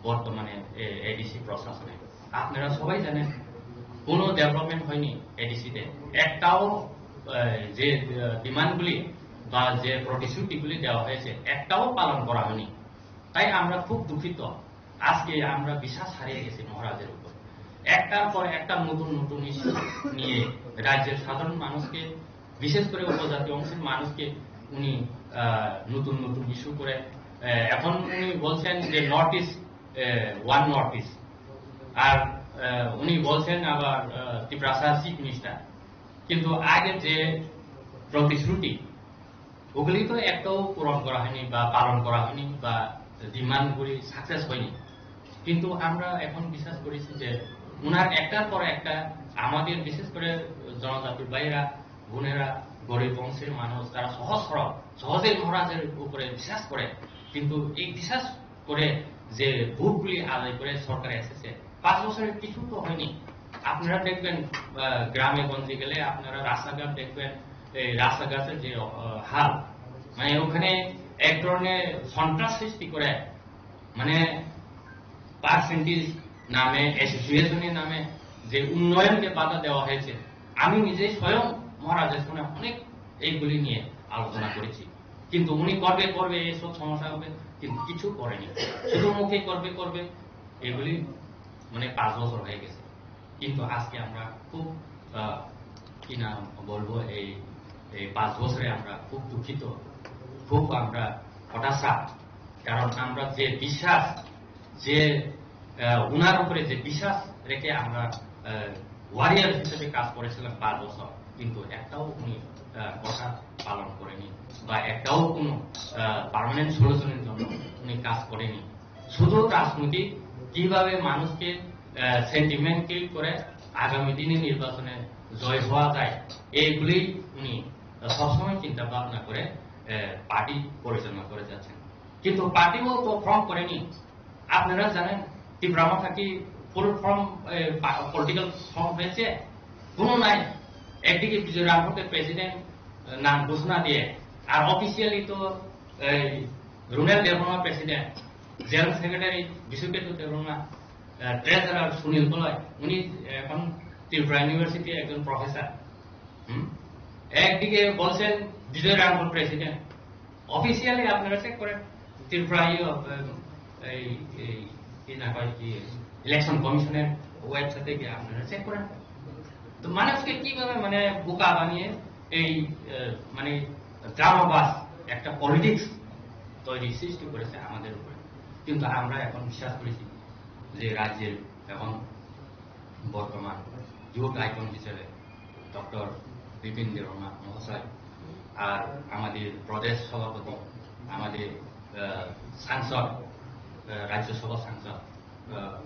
বর্তমানে এ-, এডিসি প্রশাসনে? আপনারা সবাই জানেন, কোনো ডেভেলপমেন্ট হয়নি এডিসিতে। একটাও, আহ, যে, আহ, ডিমান্ডগুলি বা যে প্রতিশ্রুতিগুলি দেওয়া হয়েছে, একটাও পালন করা হয়নি। তাই আমরা খুব দুঃখিত। আজকে আমরা বিশ্বাস হারিয়ে গেছি মহারাজের উপর। একটার পর একটা নতুন নতুন ইস্যু নিয়ে রাজ্যের সাধারণ মানুষকে, বিশেষ করে উপজাতি অংশের মানুষকে উনি, আহ, নতুন নতুন ইস্যু করে, আহ, এখন উনি বলছেন যে নর্থ ইস্ট, আহ, ওয়ান নর্থ ইস্ট, আর, আহ, উনি বলছেন আবার, আহ, তিপ্রাসা চিফ মিনিস্টার। কিন্তু আগে যে প্রতিশ্রুতি, ওগুলি তো একটাও পূরণ করা হয়নি বা পালন করা হয়নি বা ডিমান্ডগুলি সাকসেস হয়নি। কিন্তু আমরা এখন বিশ্বাস করেছি যে ওনার একটার পর একটা আমাদের, বিশেষ করে জনজাতির ভাইয়েরা, বোনেরা, গরিব বংশের মানুষ, তারা সহজ সরল, সহজেই মহারাজের উপরে বিশ্বাস করে। কিন্তু এই বিশ্বাস করে যে ভোটগুলি আদায় করে সরকারে এসেছে, পাঁচ বছরের কিছু তো হয়নি। আপনারা দেখবেন, আহ, গ্রামে গঞ্জে গেলে আপনারা রাস্তাঘাট দেখবেন, এই রাস্তাঘাটের যে, আহ, হাল, মানে ওখানে এক ধরনের সন্ত্রাস সৃষ্টি করে, মানে পার্সেন্টেজ নামে, অ্যাসোসিয়েশনের নামে যে উন্নয়নকে বাধা দেওয়া হয়েছে। আমি নিজে স্বয়ং মহারাজের সঙ্গে অনেক এইগুলি নিয়ে আলোচনা করেছি, কিন্তু উনি করবে করবে, এইসব সমস্যা হবে, কিন্তু কিছু করেনি। শুধু মুখে করবে করবে, এগুলি মানে পাঁচ বছর হয়ে গেছে। কিন্তু আজকে আমরা খুব, আহ, কি না বলবো, এই, এই পাঁচ বছরে আমরা খুব দুঃখিত, খুব আমরা হতাশা। কারণ আমরা যে বিশ্বাস, যে, আহ, ওনার উপরে যে বিশ্বাস রেখে আমরা, আহ, ওয়ারিয়র হিসেবে কাজ করেছিলাম পাঁচ বছর, কিন্তু একটাও উনি, আহ, কথা পালন করেনি বা একটাও কোনো, আহ, পার্মানেন্ট সলিউশনের জন্য উনি কাজ করেনি। শুধু রাজনীতি কিভাবে মানুষকে, আহ, সেন্টিমেন্ট ক্রিয়েট করে আগামী দিনে নির্বাচনে জয় হওয়া যায়, এইগুলি উনি, আহ, সবসময় চিন্তা ভাবনা করে, আহ, পার্টি পরিচালনা করে যাচ্ছেন। কিন্তু পার্টিও তো ফর্ম করেনি। আপনারা জানেন, ত্রিপুরা মাথা কি ফুল ফর্ম, এ, পা-, পলিটিক্যাল ফর্ম হয়েছে? কোনো নাই। একদিকে বিজয় রাঘবকে প্রেসিডেন্ট, এ, নাম ঘোষণা দিয়ে, আর অফিসিয়ালি তো এই রুনেল Debbarma president, general secretary Biswaketu দেববর্মা, আহ, ট্রেজারার সুনীল কলয়, উনি এখন ত্রিপুরা ইউনিভার্সিটির একজন প্রফেসর। হুম? একদিকে বলছেন বিজয় রাঙ্গুল প্রেসিডেন্ট, অফিসিয়ালি আপনারা চেক করেন ত্রিপুরা ইয়ে, আহ, এই, এই, কি না কয় কি, ইলেকশন কমিশনের ওয়েবসাইটে গিয়ে আপনারা চেক করেন। তো মানুষকে কিভাবে মানে বোকা বানিয়ে এই, আহ, মানে ড্রামাবাজ একটা পলিটিক্স তৈরি সৃষ্টি করেছে আমাদের উপরে। কিন্তু আমরা এখন বিশ্বাস করেছি যে রাজ্যের এখন বর্তমান ইউথ আইকন হিসেবে ডক্টর বিপিন দেববর্মা মহাশয় আর আমাদের প্রদেশ সভাপতি, আমাদের, আহ, সাংসদ, আহ, রাজ্যসভা সাংসদ, আহ,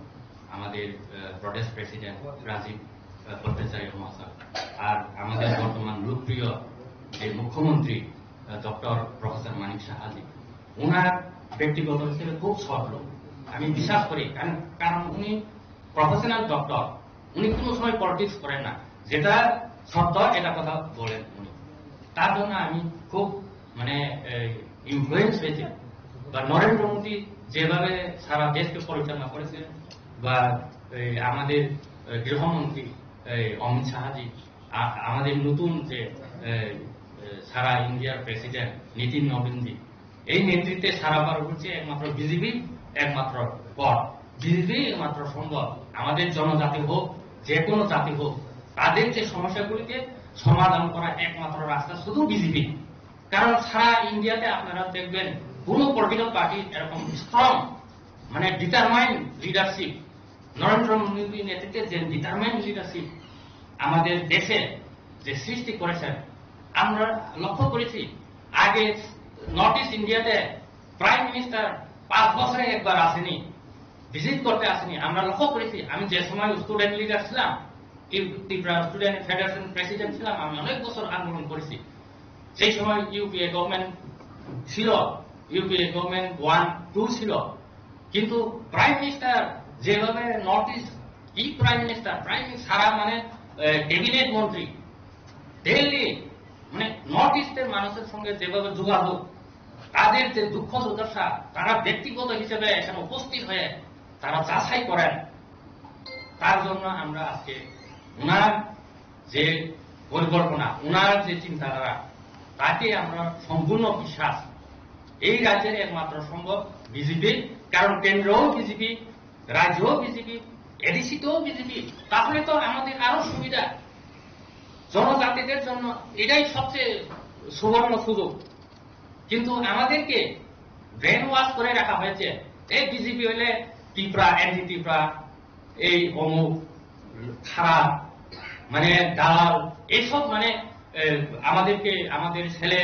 আমাদের, আহ, প্রদেশ প্রেসিডেন্ট রাজীব, আহ, ভট্টাচার্য মহাশয়, আর আমাদের বর্তমান লোকপ্রিয় যে মুখ্যমন্ত্রী, আহ, ডক্টর প্রফেসর মানিক সাহাজি, ওনার ব্যক্তিগত হিসেবে খুব সৎ লোক, আমি বিশ্বাস করি। কারণ, কারণ উনি প্রফেশনাল ডক্টর, উনি কোনো সময় পলিটিক্স করেন না, যেটা সত্য এটা কথা বলেন উনি। তার জন্য আমি খুব মানে ইনফ্লুয়েন্স হয়েছি। বা নরেন্দ্র মোদী যেভাবে সারা দেশকে পরিচালনা করেছেন, বা এই আমাদের, আহ, গৃহমন্ত্রী এই অমিত শাহজি, আ-, আমাদের নতুন যে এই, এই সারা ইন্ডিয়ার প্রেসিডেন্ট নীতিন নবীনজি, এই নেতৃত্বে সারা ভারতবর্ষে একমাত্র বিজেপি একমাত্র পথ, বিজেপি একমাত্র সম্ভব। আমাদের জনজাতি হোক, যে কোনো জাতি হোক, তাদের যে সমস্যাগুলিকে সমাধান করা একমাত্র রাস্তা শুধু বিজেপি। কারণ সারা ইন্ডিয়াতে আপনারা দেখবেন কোনো পলিটিক্যাল পার্টি এরকম স্ট্রং, মানে ডিটারমাইন্ড লিডারশিপ, নরেন্দ্র মোদীর নেতৃত্বে যে ডিটারমাইন্ড লিডারশিপ আমাদের দেশে যে সৃষ্টি করেছেন, আমরা লক্ষ্য করেছি আগে নর্থ ইস্ট ইন্ডিয়াতে প্রাইম মিনিস্টার পাঁচ বছরে একবার আসেনি, ভিজিট করতে আসেনি। আমরা লক্ষ্য করেছি, আমি যে সময় স্টুডেন্ট লিডার ছিলাম, ত্রিপুরা স্টুডেন্ট ফেডারেশন প্রেসিডেন্ট ছিলাম, আমি অনেক বছর আন্দোলন করেছি। সেই সময় ইউপিএ গভর্নমেন্ট ছিল, ইউপিএ গভর্নমেন্ট ওয়ান টু ছিল, কিন্তু প্রাইম মিনিস্টার যেভাবে নর্থ ইস্ট, কি প্রাইম মিনিস্টার, প্রাইম সারা মানে ক্যাবিনেট মন্ত্রী দিল্লি, মানে নর্থ ইস্টের মানুষের সঙ্গে যেভাবে যোগাযোগ, তাদের যে দুঃখ দুর্দশা, তারা ব্যক্তিগত হিসেবে এখানে উপস্থিত হয়ে তারা যাচাই করেন। তার জন্য আমরা আজকে ওনার যে পরিকল্পনা, ওনার যে চিন্তাধারা, তাকে আমরা সম্পূর্ণ বিশ্বাস। এই রাজ্যের একমাত্র সম্ভব বিজেপি, কারণ কেন্দ্রও বিজেপি, রাজ্যও বিজেপি, এডিসিতেও বিজেপি। তাহলে তো আমাদের আরো সুবিধা, জনজাতিদের জন্য এটাই সবচেয়ে সুবর্ণ সুযোগ। কিন্তু আমাদেরকে ব্রেন ওয়াশ করে রাখা হয়েছে। এই বিজেপি হলে ত্রিপুরা, অ্যান্টি ত্রিপুরা, এই অমুক, খারাপ, মানে দালাল, এইসব মানে, এ, আমাদেরকে, আমাদের ছেলে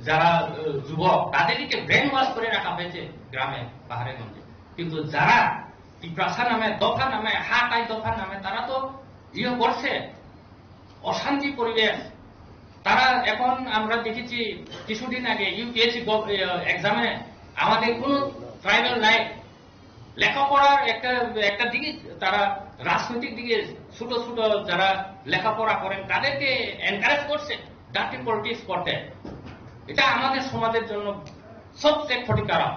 যারা, এ, যুবক, তাদেরকে ব্রেন ওয়াশ করে রাখা হয়েছে গ্রামে, পাহাড়ে গঞ্জে। কিন্তু যারা ত্রিপ্রাসা নামে, দফা নামে, হাতাই দফা নামে, তারা তো ইয়ে করছে, অশান্তি পরিবেশ। তারা এখন আমরা দেখেছি কিছুদিন আগে ইউপিএসসি এক্সামে আমাদের কোনো ট্রাইবাল নাই, লেখাপড়ার একটা, একটা দিকে তারা রাজনৈতিক দিকে ছোট ছোট যারা লেখাপড়া করেন তাদেরকে এনকারেজ করছে ডার্টি পলিটিক্স করতে। এটা আমাদের সমাজের জন্য সবচেয়ে ক্ষতিকারক।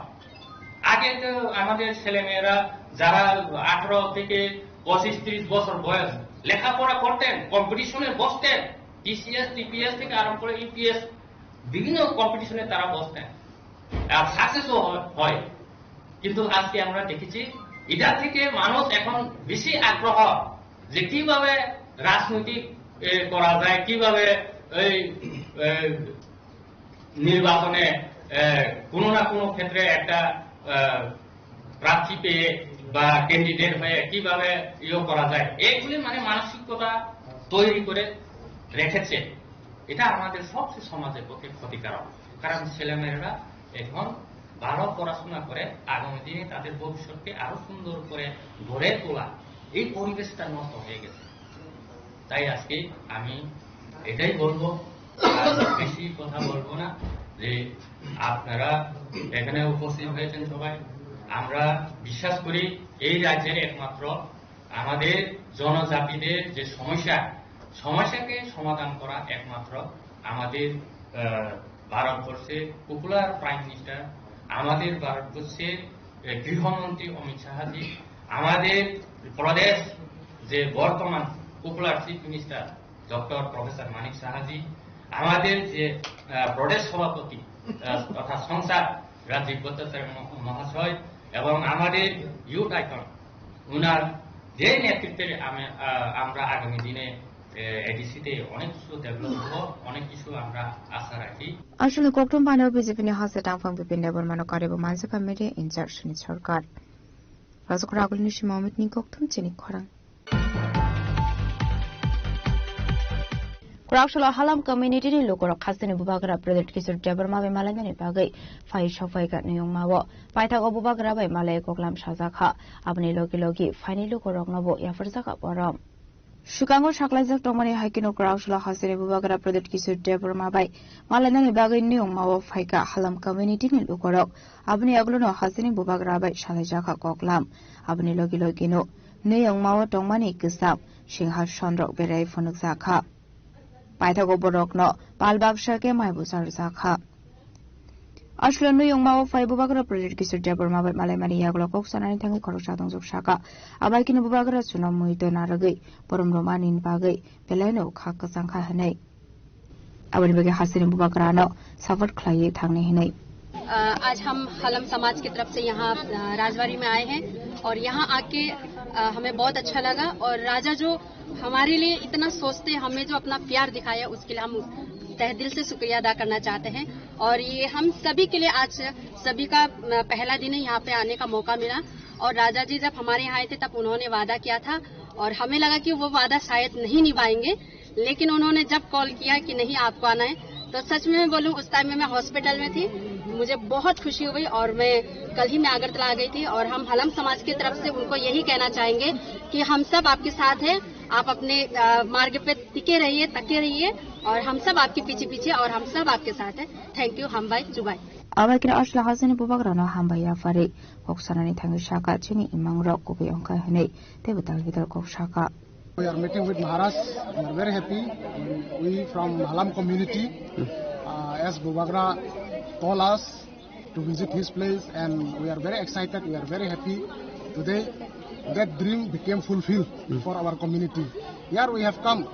আগে তো আমাদের ছেলেমেয়েরা যারা আঠারো থেকে পঁচিশ তিরিশ বছর বয়স লেখাপড়া করতেন, কম্পিটিশনে বসতেন, টিসিএস টিপিএস থেকে আরম্ভ করে ইউপিএস বিভিন্ন কম্পিটিশনে তারা বসতেন, আর সাকসেসও হয়। কিন্তু আজকে আমরা দেখেছি, এটা থেকে মানুষ এখন বেশি আগ্রহ যে কিভাবে রাজনৈতিক এ, করা যায়, কিভাবে এই এ, নির্বাচনে এ, কোনো না কোনো ক্ষেত্রে একটা এ, প্রার্থী পেয়ে বা ক্যান্ডিডেট হয়ে কিভাবে ইয়ে করা যায়, এইগুলি মানে মানসিকতা তৈরি করে রেখেছে। এটা আমাদের সবচেয়ে সমাজের পক্ষে ক্ষতিকারক, কারণ ছেলেমেয়েরা এখন ভালো পড়াশোনা করে আগামী দিনে তাদের ভবিষ্যৎকে আরো সুন্দর করে গড়ে তোলা, এই পরিবেশটা নষ্ট হয়ে গেছে। তাই আজকে আমি এটাই বলবো, আর বেশি কথা বলবো না, যে আপনারা এখানে উপস্থিত হয়েছেন সবাই। আমরা বিশ্বাস করি এই রাজ্যের একমাত্র আমাদের জনজাতিদের যে সমস্যা, সমস্যাকে সমাধান করা একমাত্র আমাদের, আহ, ভারতবর্ষে পপুলার প্রাইম মিনিস্টার, আমাদের ভারতবর্ষের, আহ, গৃহমন্ত্রী অমিত শাহজি, আমাদের প্রদেশ যে বর্তমান popular chief minister doctor professor মানিক সাহাজি, আমাদের যে, আহ, প্রদেশ সভাপতি, আহ, তথা সংসদ রাজীব ভট্টাচার্য মহ-, মহাশয় এবং আমাদের ইউথ আইকন, ওনার যে নেতৃত্বে আমি, আহ, আমরা আগামী দিনে, আহ, এডিসিতে অনেক কিছু ডেভেলপ হবো, অনেক কিছু আমরা আশা রাখি। Aswkni kokthum phano B J P ni hasteo tangphang Bipin Debbarmano karibo manjakha media in charge ni sorkar. Rajak Ragul ni sima Amit ni kokthum chini khorang. Kwraksalo Halam community ni lukurok hasteni bubagra Pradyut Kishore Debbarma bai malainani bagwi phai sokphaikha Nuyungmao. Paithago bubagra bai malai koklam sajakha. Aboni logi logi phaini lukurokno bo yapharjakha borom. Swkango saklaijak tongmani hai kheno Kwraksalo hasteni bubagra Pradyut Kishore Debbarma bai malainani bagwi Nuyungmao phaikha Halam community ni lukurok. Aboni aguluno hasteni bubagra bai salaijakha koklam. Aboni logi logino Nuyungmao tongmani kwcham singhason rok berai phunukjakha. Paithago borokno pal baksa khe mai bwsa rwjakha. Aswkno Nuyungmao phai bubagra Pradyut Kishore Debbarma bai malaimani yagulo kok sanani thangwi khoroksa tongjak saka. Abai kheno bubagra chwngno muitu narwgwi borom rwmani bagwi belaino kha kwchangkha hwnwi. Aboni bagwi hasteni bubagrano support khlaiwi thangni hwnwi. अ, आज हम हलम समाज की तरफ से यहाँ, अ, राजबाड़ी में आए हैं और यहाँ आके, अ, हमें बहुत अच्छा लगा और राजा जो हमारे लिए इतना सोचते हैं, हमें जो अपना प्यार दिखाया, उसके लिए हम तहे दिल से शुक्रिया अदा करना चाहते हैं। और ये हम सभी के लिए आज सभी का, अ, पहला दिन है यहाँ पे आने का मौका मिला। और राजा जी जब हमारे यहाँ आए थे, तब उन्होंने वादा किया था और हमें लगा कि वो वादा शायद नहीं निभाएंगे, लेकिन उन्होंने जब कॉल किया कि नहीं, आपको आना है, तो सच में मैं बोलूं, उस टाइम में मैं हॉस्पिटल में थी। मुझे बहुत खुशी हुई और मैं कल ही मैं अगरतला आ गई थी। और हम हलम समाज की तरफ से उनको यही कहना चाहेंगे कि हम सब आपके साथ हैं, आप अपने, अ, मार्ग पे टिके रहिए, तके रहिए और हम सब आपके पीछे पीछे और हम सब आपके साथ हैं। Thank you, hambai, jubai. Abai kheno Aswkno hasteni bubagrano hambai yapharwi kok sanani thangwi saka, chini imangrok kubui wngkha hwnwi teibo tal bidal kok saka. We are meeting with Maharaj. We are very happy. We from Halam community, uh, as Bubagra told us to visit his place, and we are very excited. We are very happy today. That dream became fulfilled for our community. Here we have come.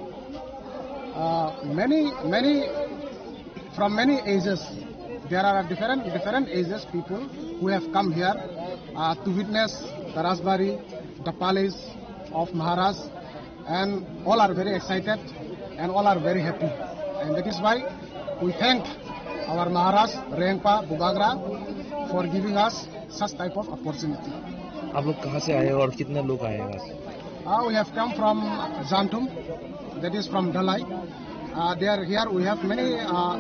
Uh, many, many, from many ages. There are different, different ages people who have come here, uh, to witness the Rajbari, the palace of Maharaj, and all are very excited and all are very happy. And that is why we thank our Maharaj Rengpa Bubagra for giving us such type of opportunity. आप लोग कहाँ से आए हो और कितने लोग आए हैं आज? Uh, we have come from Jantum, that is from Dalai. Uh, there, here we have many, uh,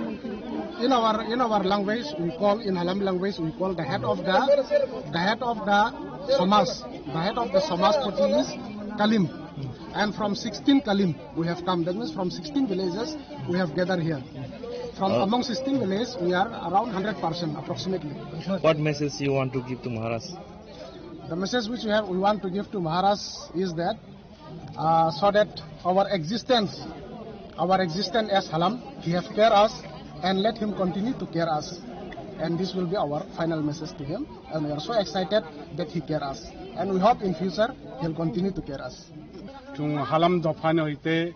in our, in our language we call, in Halam language we call the head of the, the head of the Samaj. The head of the Samaj party is Kalim. And from sixteen Kalim we have come. That means from sixteen villages we have gathered here. From, uh, among sixteen villages, we are around hundred percent approximately. What message you want to give to Maharaj? The message which we have, we want to give to Maharaj is that, uh, so that our existence, our existence as Halam, he have care us, and let him continue to care us. And this will be our final message to him. And we are so excited that he care us. And we hope in future he'll continue to care us. Chung Halam dophani hoite,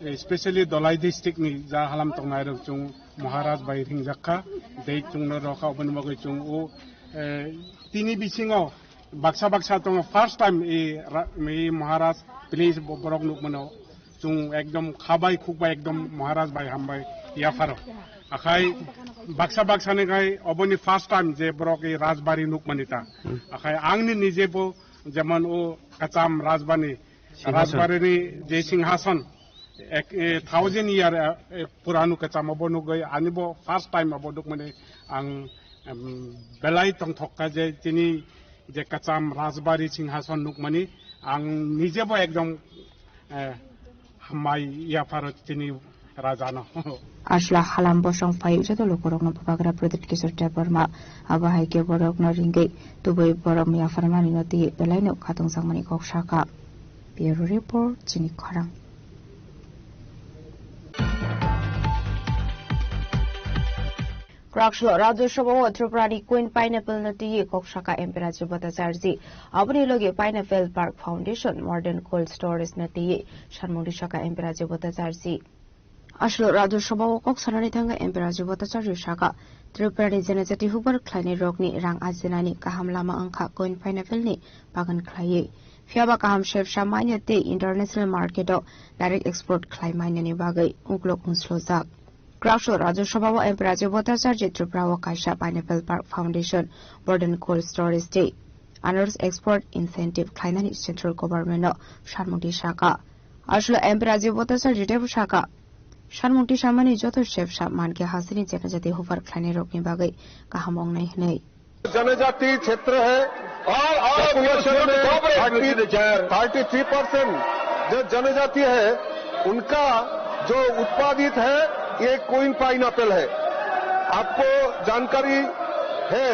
especially Dhalai district ni ja Halam tongnai rok chung Maharaj bai ringjakha, dei chungno rokha, oboni bagwi chung o, eh, tini bisingo baksa baksa tongo, first time i ra-, i Maharaj please bo-, borok nukmano. Chung ekdom khabai khukbai ekdom Maharaj bai hambai yapharo. Akhai baksa baksa ni khai oboni first time je borok i Rajbari nukmani ta. Hmm. Akhai angni nije bo jemon o kacham Rajbani, Singhason. Rajbari ni je singhason, ek, eh, thousand year, eh, eh, puranu kacham abo nugwi, ani bo first time abo nukmani ang, em, belai tongthok kha je tini je kacham Rajbari singhason nukmani ang nije bo ekdom, eh, hambai yapharo tini Rajano. Asla Halam bosong phai joto lukurokno bubagra Pradyut Kishore Debbarma. Abo hai khe borokno ringwi tubui borom yapharmani no twi belaino khatungjakmani kok sakha. Bureau Report, chini khorang. Kwrakslo Rajya Sabha o Tripura ni Queen Pineapple no twiwi kok saka M P Rajiv Bhattacharjee. Aboni logi Pineapple Park Foundation, Modern Cold Storage no twiwi sanmung saka M P Rajiv Bhattacharjee. Aslo Rajya Sabha o kok sanani thangwi M P Rajiv Bhattacharjee saka, Tripura ni janajati hubar khlainai rokni rang ajinani kaham lama wngkha Queen Pineapple ni bagan khlaiwi. Phiyaba kaham sebsa manya tei international market o direct export khlai manya ni bagwi uklok unslojak. Kwrakslo Rajya Sabha o M P Rajiv Bhattacharjee Tripura o kaisa Pineapple Park Foundation, Modern Cold Storage tei Anarus Export Incentive khlainani central government no sanmung saka. Aslo M P Rajiv Bhattacharjee teibo saka, sanmung samani joto sebsa mankhe hasteni janajati hubar khlainai rokni bagwi kaham wngnai hwnwi. जनजाति क्षेत्र है, और, और पॉपुलेशन में thirty three percent जो जनजाति है, उनका जो उत्पादित है, ये क्वीन पाइनएप्पल है। आपको जानकारी है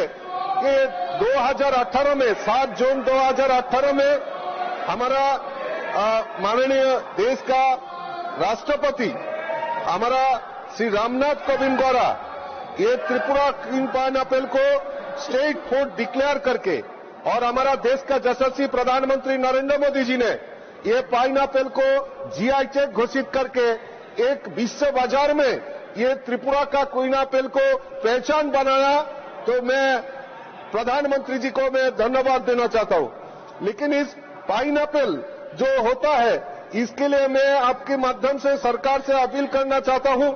कि दो हज़ार अठारह में, सात जून दो हज़ार अठारह में हमारा, अ, माननीय देश का राष्ट्रपति हमारा श्री रामनाथ कोविंद द्वारा ये त्रिपुरा क्वीन पाइनएप्पल को स्टेट फूड डिक्लेयर करके, और हमारा देश का यशस्वी प्रधानमंत्री नरेंद्र मोदी जी ने ये पाइनएप्पल को जीआई टैग घोषित करके एक विश्व बाजार में ये त्रिपुरा का क्वीन एप्पल को पहचान बनाया, तो मैं प्रधानमंत्री जी को मैं धन्यवाद देना चाहता हूँ। लेकिन इस पाइनएप्पल जो होता है, इसके लिए मैं आपके माध्यम से सरकार से अपील करना चाहता हूँ,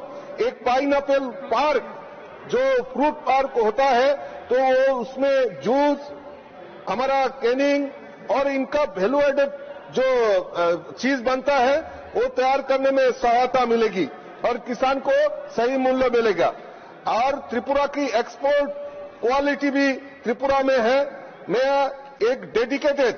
एक पाइनएप्पल पार्क, जो फ्रूट पार्क होता है, तो वो उसमें जूस, हमारा कैनिंग और इनका वैल्यू एडेड जो, अ, चीज बनता है, वो तैयार करने में सहायता मिलेगी और किसान को सही मूल्य मिलेगा। और त्रिपुरा की एक्सपोर्ट क्वालिटी भी त्रिपुरा में है। मैं एक डेडिकेटेड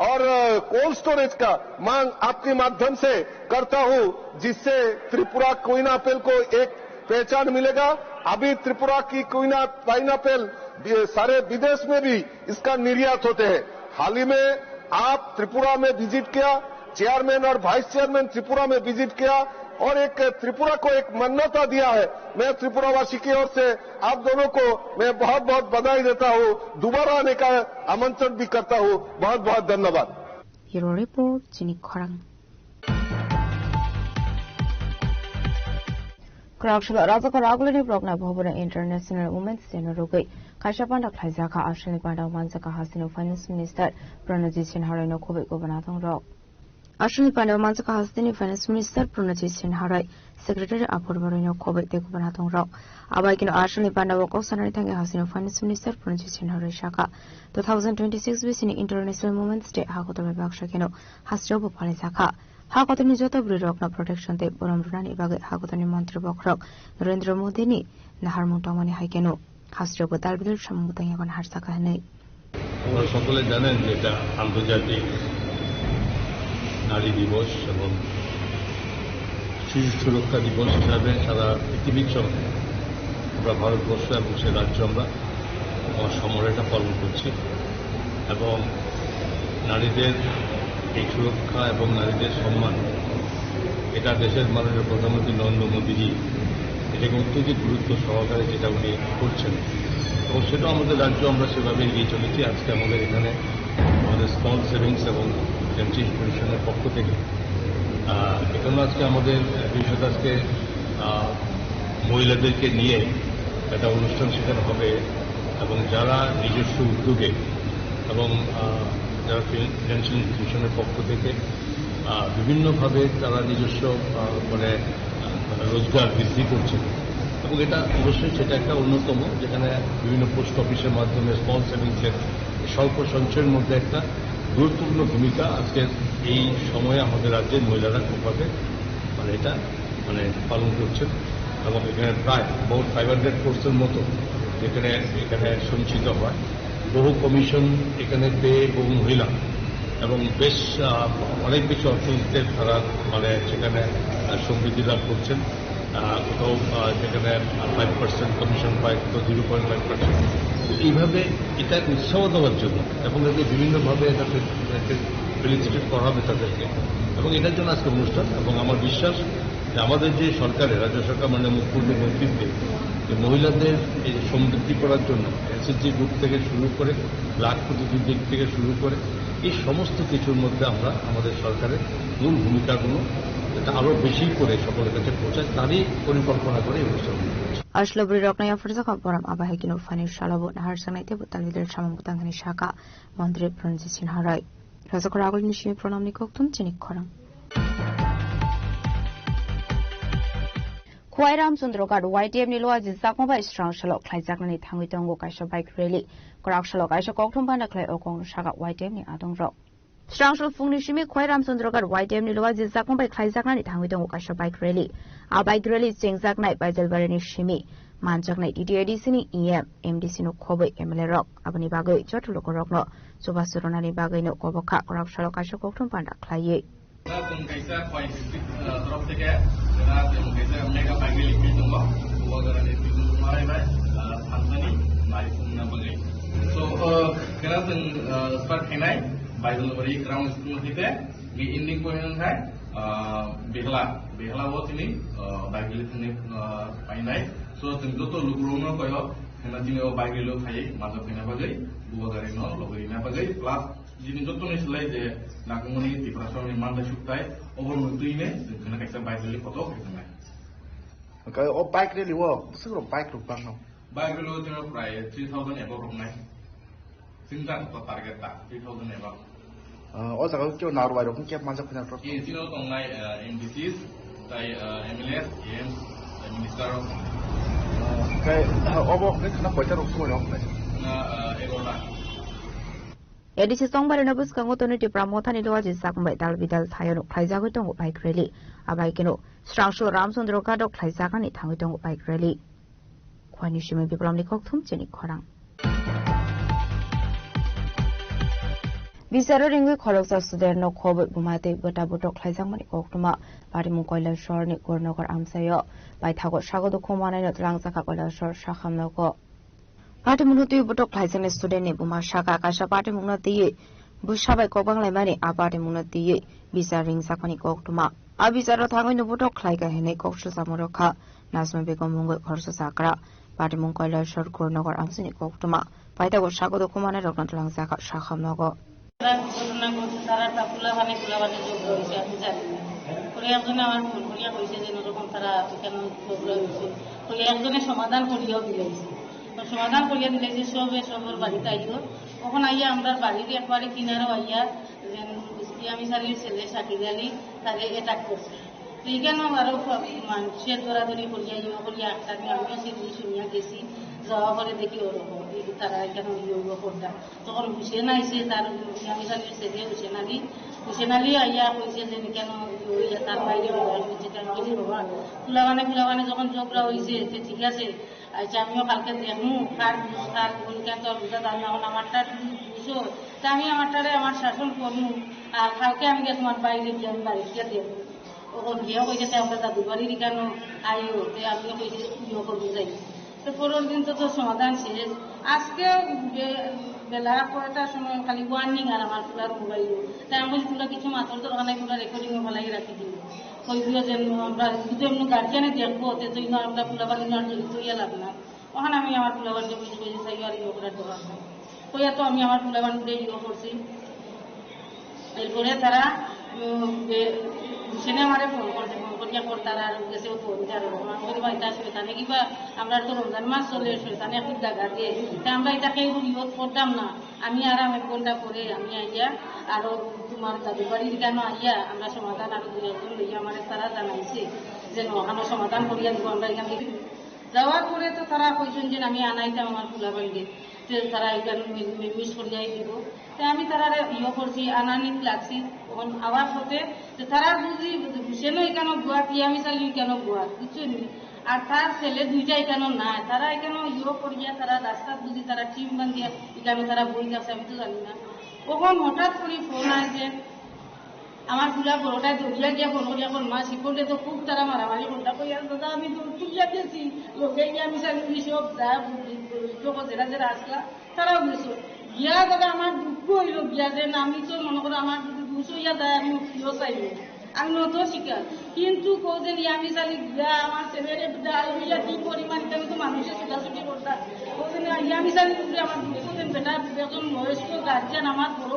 और, अ, कोल्ड स्टोरेज का मांग आपके माध्यम से करता हूँ, जिससे त्रिपुरा क्वीन एप्पल को एक पहचान मिलेगा। अभी त्रिपुरा की क्वीन पाइनएप्पल बि-, सारे विदेश में भी इसका निर्यात होते हैं। हाल ही में आप त्रिपुरा में विजिट किया, चेयरमैन और वाइस चेयरमैन त्रिपुरा में विजिट किया और एक त्रिपुरा को एक मान्यता दिया है। मैं त्रिपुरावासी की ओर से आप दोनों को मैं बहुत बहुत बधाई देता हूँ, दोबारा आने का आमंत्रण भी करता हूँ। बहुत बहुत धन्यवाद। Bureau Report, Chini Khorang. Kwraksalo Rajakha Ragulani Progna Bhavan International Women's Day no rwgwi kaisa panda khlaijakha. Aswkni panda o manjakha hasteni Finance Minister Pranajit Sinha Roy no khobwi gubuna tongrok. Aswkni panda o manjakha hasteni Finance Minister Pranajit Sinha Roy, Secretary Apur Baroino khobwi tei gubuna tongrok. Abai kheno aswkni panda o kok sanani thangwi hasteni Finance Minister Pranajit Sinha Roy sakha, two thousand twenty-six bisini International Women's Day hakotor bai baksa kheno hasteo bo phalijak kha. Hakotorni joto bwrwi rokno protection tei borom rwnani bagwi hakotorni montri bokhorok Narendra Modi ni naharmung tongmani hai kheno. Hasteo bo dal bidal samung bwtang yago naharjak kha hwnwi. আপনারা সকলে জানেন যে এটা আন্তর্জাতিক নারী দিবস এবং শিশু সুরক্ষা দিবস হিসাবে সারা পৃথিবীর সঙ্গে আমরা ভারতবর্ষ এবং সে রাজ্য আমরা আমার সমরে এটা পালন করছি এবং নারীদের এই সুরক্ষা এবং নারীদের সম্মান এটা দেশের মাননীয় প্রধানমন্ত্রী নরেন্দ্র মোদীজি এটাকে অত্যধিক গুরুত্ব সহকারে যেটা উনি করছেন এবং সেটা আমাদের রাজ্য আমরা সেভাবে এগিয়ে চলেছি। আজকে আমাদের এখানে আমাদের স্মল সেভিংস এবং ফ্র্যাঞ্চাইজ কমিশনের পক্ষ থেকে, আহ, এখানে আজকে আমাদের, আহ, বিশেষত আজকে, আহ, মহিলাদেরকে নিয়ে একটা অনুষ্ঠান সেখানে হবে এবং যারা নিজস্ব উদ্যোগে এবং, আহ, যারা ফিন-, ফিনান্সিয়াল ইনস্টিটিউশনের পক্ষ থেকে, আহ, বিভিন্নভাবে তারা নিজস্ব, আহ, মানে, আহ, রোজগার বৃদ্ধি করছে এবং এটা অবশ্যই সেটা একটা অন্যতম, যেখানে বিভিন্ন পোস্ট অফিসের মাধ্যমে স্মল সেভিংসের স্বল্প সঞ্চয়ের মধ্যে একটা গুরুত্বপূর্ণ ভূমিকা আজকের এই সময়ে আমাদের রাজ্যের মহিলারা খুবভাবে, মানে, এটা, মানে, পালন করছেন এবং এখানে প্রায় মোট ফাইভ হান্ড্রেড কোর্সের মতো যেখানে এখানে সঞ্চিত হয়। বহু কমিশন এখানে পেয়ে বহু মহিলা এবং বেশ, আহ, অনেক বেশি অর্থনীতিতে তারা, মানে, সেখানে, আহ, সমৃদ্ধি লাভ করছেন। আহ, কোথাও, আহ, যেখানে ফাইভ পার্সেন্ট কমিশন পায়, কোথাও জিরো পয়েন্ট ফাইভ পার্সেন্ট। এইভাবে এটা উৎসাহ দেওয়ার জন্য এবং এতে বিভিন্নভাবে এটাকে, এটাকে ফেলিসিটেট করা হবে তাদেরকে এবং এটার জন্য আজকে অনুষ্ঠান এবং আমার বিশ্বাস আমাদের যে সরকারে, রাজ্য সরকার, মাননীয় মুখ্যমন্ত্রীর নেতৃত্বে যে মহিলাদের এই সমৃদ্ধি করার জন্য এসএসজি গ্রুপ থেকে শুরু করে, ব্লাড প্রতিনিধি দিক থেকে শুরু করে, এই সমস্ত কিছুর মধ্যে আমরা আমাদের সরকারের মূল ভূমিকাগুলো যাতে আরও বেশি করে সকলের কাছে পৌঁছায়, তারই পরিকল্পনা করে এই অনুষ্ঠান। Ashlo bwrwi rokno yapharjak borom abahaikeno phaini salobo naharjaknai tei bwtal bidal samung bwtangni saka Montri Pranjit Sinha Roy. Rajak Ragul ni simi pranamni kokthum chini khorang. Khwai Ramchandra Ghat Y T F ni luaji jakma bai srang salo khlaijaknani thangwi tongo kaisa bike rally. Kwrak salo kaisa kokthum bana khlai o kokno saka Y T F ni adongrok. Srangsul phungni simi Khwai Ramchandra Ghat Y T F ni luaji jakma bai khlaijaknani thangwi tongo kaisa bike rally. A bike rally chengjaknai Baijalbarini simi manjaknai T T A D C ni E M, M D C no khobwi M L A rok. Aboni bagwi joto lukurokno chubachu rwnani bagwino kobokha kwrak salo kaisa kokthum panda khlaiwi. Chwng kaisa Khwai district, uh, torof theke, jera chwng kaisa mega bike rally khe tongo. Bubagra ni Twitter marai bai, uh, thansani mai sumna bagwi. So, uh, jera chwng, uh, start khainai. Baijalbari ground school hite, ngi ending point wngkha, ah, Behla, Behla o chini, ah, bike rally thangni, ah, painai. So, chwng joto lukurokno koyo, hwnba chini o bike rally o phaiwi manjak phaina bagwi, Bubagra no logwi rina bagwi, plus chini jotoni slai je nangkukmani Tiprasani manthai sukthai, obo nwng twi ne, chwng kheno kaisa bike rally kotor khe tongnai. Oke, o bike rally o, bwswk rok bike rok bangno? Bike rally o chwng prai three thousand above rok nai. Chwng jang to target ta, three thousand above. Ah, o jaga o kebo narwai rok kebo manjak phina rok. Eh, chino tongnai, ah, M D Cs, tai, ah, M L As, E Ms, tai minister rok. Ah, kai, ah, obo kai khana koita rok sumai rok nai? Na, ah, egarota. A D C Chongbarino bwskango tonwi Tipra Mothani luaji jakmbai dal bidal thaio nuk khlaijagwi tongo bike rally. A bike no Srangsul Ramchandra Ghat o khlaijaknani thangwi tongo bike rally. Khwani simi Biplamni kokthum chini khorang. Bicharo ringwi khoroksa student no khobwi buma tei bwta butok khlaijakmani koktwma. Patimung Kailasor ni Gurnogar amchaio paithago sago dukhu manai no twlangjakha Kailasor sakham nogo. Patimung no twiwi butok khlaijaknai student ni buma saka kaisa patimung no twiwi bwsa bai kok banglaimani a patimung no twiwi bichar ringjakmani koktwma. A bicharo thangwi no butok khlaikha hinwi kok swchamo rwkha. Najma Begum mungwi khoroksa chakra. Patimung Kailasor Gurnogar amchaini koktwma. Paithago sago dukhu manai rokno twlangjakha sakham nogo. ঘটনা ঘটছে, তারা একটা ফুলাফানি, ফুলাফানি যোগ রয়েছে, আমি জানি না। পরে একজনে আমার ফোন করিয়া কইছে যে এরকম তারা এখানে ঝগড়া হয়েছে। পরে একজনে সমাধান করিয়াও দিলাইছে। তো সমাধান করিয়া দিলাইছে, সবে সবর বাড়িতে আইও। ওখানে আইয়া আমরা বাড়ির একবারে কিনারও আইয়া যে ইসলামী সালির ছেলে শাকির আলী তারে অ্যাটাক করছে। তো এখানেও আরো ফ-, মানুষের দৌড়াদৌড়ি করিয়া, ইয়ে করিয়া, একটা নিয়ে আমিও সেগুলি শুনিয়া গেছি। যাওয়া পরে দেখি ওরকম, এই তারা এখানে ইয়ে ইয়ে করতাম। তখন হুসেন আইছে, তার ইসলামী সালির ছেলে হুসেন আলী, হুসেন আলী আইয়া কইছে যে, "কেন ইয়ে হইয়া তার বাইরে ব্যবহার করছে?" তাই আমি বলছি, "বাবা, ফুলাবানে ফুলাবানে যখন ঝগড়া হইছে, তো ঠিক আছে, আচ্ছা, আমিও কালকে দেখমু, কার দোষ, কার ভুল, কেন তোর বুঝা দাঁড় না, এখন আমারটা বুঝো, তা আমি আমারটারে আমার শাসন করমু, আর কালকে আমি গিয়ে তোমার বাইরে গিয়ে আমি বাড়ি গিয়ে দেখমু।" ওখান গিয়ে কইছে, "তে আমরা দাদু বাড়ির কেন আইও?" তে আমিও কইছি, "ইয়ে করবো যাই।" তো পরের দিন তো, তো সমাধান শেষ। আজকে বে-, বেলা কয়টার সময় খালি ওয়ার্নিং আর আমার ফুলার মোবাইল। তাই আমি বলছি, "তোমরা কিছু মাথার দরকার নাই, তোমরা রেকর্ডিং ও ফেলাই রাখি দিও।" কই দিও যে আমরা যদি এমনি গার্জিয়ানে দেখবো, তে তুই না আমরা ফুলাবান না জড়িত হইয়া লাভ না। ওখানে আমি আমার ফুলাবান যে বলছি, বলছি, "সাইবার ইয়ে করার দরকার নাই।" কইয়া তো আমি আমার ফুলাবান দিয়ে ইয়ে করছি। এরপরে তারা, উম, যে, হুসেনে আমারে ফোন করছে, ফোন করিয়া পর তারা আর গেছে ও ফোন দিয়ে আর আমার বলি, "ভাই, তা শয়তানে কিবা, আমরা তো রমজান মাস চলে, শয়তানে একটু জায়গা দিয়ে, তা আমরা এটা কেউ ইউজ করতাম না।" আমি আর আমি ফোনটা করে আমি আইয়া আরো তোমার দাদু বাড়ির কেন আইয়া আমরা সমাধান আরো দুই একজন লইয়া আমার তারা জানাইছে যে, "না, আমরা সমাধান করিয়া দিব, আমরা এখান থেকে।" যাওয়ার পরে তো তারা কইছেন যে, "আমি আনাইতাম আমার ফুলাবানকে।" যে তারা এখানে মি-, মি-, মিস করিয়া দিব। তে আমি তারারে ইয়ে করছি, আনানি লাগছি, তখন আওয়ার পথে যে তারা যদি হুসেনও এখানে গুয়াত, ইয়ামি সালি এখানে গুয়াত, বুঝছো নি? আর তার ছেলে দুইটা এখানে নাই, তারা এখানে ইয়ে করিয়া তারা রাস্তা বুঝি তারা টিম বান্ধিয়া এখানে তারা বই আছে, আমি তো জানি না। তখন হঠাৎ করে ফোন আয় যে আমার পুরা বড়টায় দৌড়িয়া গিয়া ফোন করিয়া কর, "মা, শিকলটা তো খুব তারা মারামারি করতা।" কইয়া, "দাদা, আমি দৌড় তুলিয়া গেছি, লোকে গিয়া আমি সালি সব যা বুদ্ধি, যেটা যেটা আসলা।" তারাও গেছো। গিয়া দাদা আমার দুঃখ হইল গিয়া যে না, আমি তো মনে করো আমার যদি দুষ হইয়া যায়, আমি উঠিও চাইব। আমি নত স্বীকার, কিন্তু কোদিন ইয়ামি সালি গিয়া আমার ছেলেরে ডাল হইয়া কি পরিমাণ কেন তো মানুষের ছোটাছুটি করতা। কোদিন ইয়ামি সালি উপরে আমার দুই কোদিন বেটা একজন বয়স্ক গার্জিয়ান আমার বড়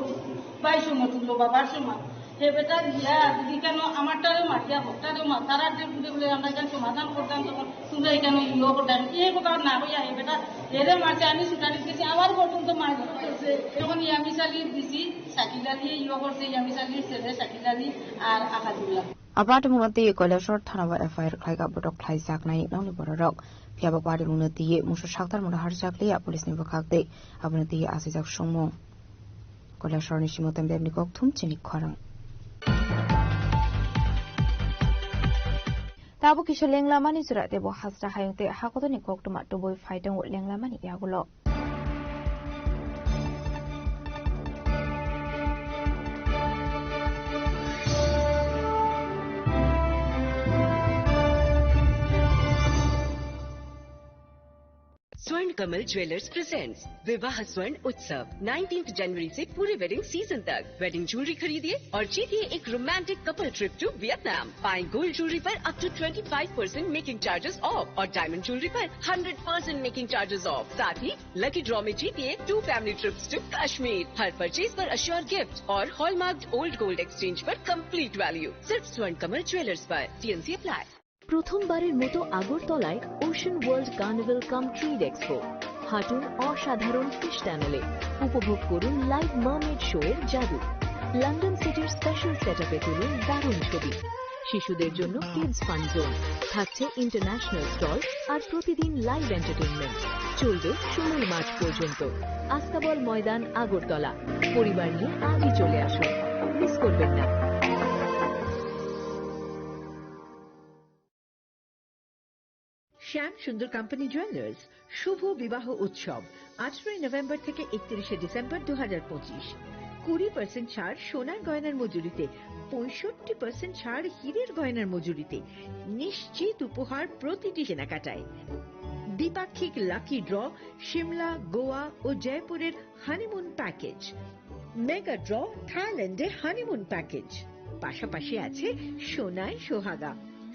ভাই সমান তুল্য বাবার সমান। হে বেটা গিয়া যদি কেন আমারটারে মাতিয়া ভোটটারে মা তারা যে বুঝে বলে আমরা এখানে সমাধান করতাম তখন তোমরা এখানে ইয়ে করতাম। এই কথা না হইয়া হে বেটা এরে মারছে আমি সুটানি গেছি আমার পর্যন্ত মার করছে। তখন ইয়ামি সালি দিছি সাকিব আলী ইয়ে করছে ইয়ামি সালির ছেলে সাকিব আলী আর আহাদুল্লাহ। Apat mungno twi Koilashor thana o F I R khlai kha botok khlai jaknai nokni bororok. Phiya bo party mungno twi musu saktar mungno harjak liya police ni bwkhak twi abono twi asijak songmung. Koilashor ni simo tembem ni kok thum chini khorang. Tabuk kisa lenglamani jora tebo hasra hayung tei hakotorni koktwma tubui phai tongo lenglamani yagulo. स्वर्ण Kamal jewellers presents विवाह स्वर्ण उत्सव नाइनटीन्थ जनवरी से पूरे wedding season तक। Wedding jewellery खरीदिए और जीतिए एक romantic couple trip to Vietnam. पाएं गोल्ड ज्वेलरी पर up to twenty five percent making charges off और डायमंड ज्वेलरी पर hundred percent making charges off. साथ ही लकी ड्रॉ में जीतिए two family trips to Kashmir. हर परचेज पर अश्योर गिफ्ट और हॉलमार्क्ड ओल्ड गोल्ड एक्सचेंज पर कंप्लीट वैल्यू। सिर्फ स्वर्ण कमल ज्वेलर्स पर। TNC apply. প্রথমবারের মতো আগরতলায় ওশান ওয়ার্ল্ড কার্নিভাল কাম ট্রেড এক্সপো। হাঁটুন অসাধারণ ফিশ টানেলে, উপভোগ করুন লাইভ মার্মেড শো এর জাদু। লন্ডন সিটির স্পেশাল সেটআপে তুলুন দারুণ ছবি। শিশুদের জন্য কিডস ফান জোন, থাকছে ইন্টারন্যাশনাল স্টল। আর প্রতিদিন লাইভ এন্টারটেইনমেন্ট। চলবে ষোলোই মার্চ পর্যন্ত। আস্তাবল ময়দান, আগরতলা। পরিবার নিয়ে আজই চলে আসুন, মিস করবেন না। শ্যাম সুন্দর কোম্পানি জুয়েলার্স শুভ বিবাহ উৎসব আঠারোই নভেম্বর থেকে একত্রিশে ডিসেম্বর দু হাজার পঁচিশ। কুড়ি পার্সেন্ট ছাড় সোনার গয়নার মজুরিতে, পঁয়ষট্টি পার্সেন্ট ছাড় হীরের গয়নার মজুরিতে। নিশ্চিত উপহার প্রতিটি কেনাকাটায়। দ্বিপাক্ষিক লাকি ড্র, সিমলা, গোয়া ও জয়পুরের হানিমুন প্যাকেজ। মেগা ড্র, থাইল্যান্ডে হানিমুন প্যাকেজ। পাশাপাশি আছে সোনায় সোহাগা,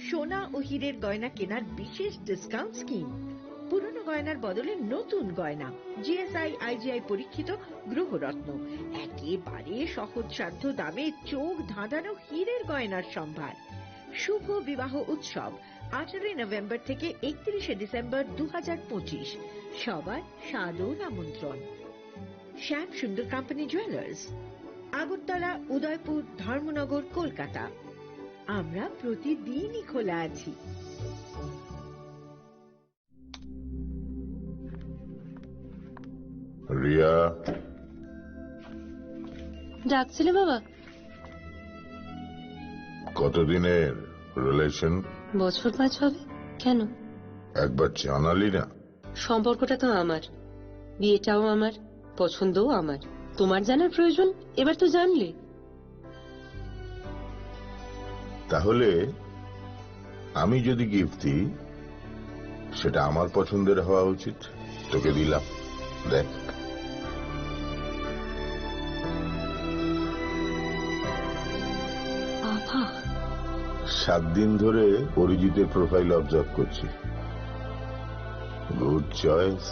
সোনা ও হীরের গয়না কেনার বিশেষ ডিসকাউন্ট স্কিম। পুরনো গয়নার বদলে নতুন গয়না, জিএসআই, আইজিআই পরীক্ষিত গ্রহরত্ন। একেবারে সহজসাধ্য দামে চোখ ধাঁধানো হীরের গয়নার সম্ভার। শুভ বিবাহ উৎসব আঠারোই নভেম্বর থেকে একত্রিশে ডিসেম্বর দু হাজার পঁচিশ। সবার সাদর আমন্ত্রণ। শ্যাম সুন্দর কোম্পানি জুয়েলার্স, আগরতলা, উদয়পুর, ধর্মনগর, কলকাতা। আমরা প্রতিদিনই খোলা আছি। রিয়া। ডাকছিলে বাবা? কতদিনের রিলেশন? বছর পাঁচ হবে। কেন? একবার জানালি না। সম্পর্কটা তো আমার, বিয়েটাও আমার, পছন্দও আমার। তোমার জানার প্রয়োজন, এবার তো জানলে। তাহলে আমি যদি গিফট দিই, সেটা আমার পছন্দের হওয়া উচিত। তোকে দিলাম, দেখ। বাবা। সাত দিন ধরে অরিজিতের প্রোফাইল অবজার্ভ করছি। Good choice.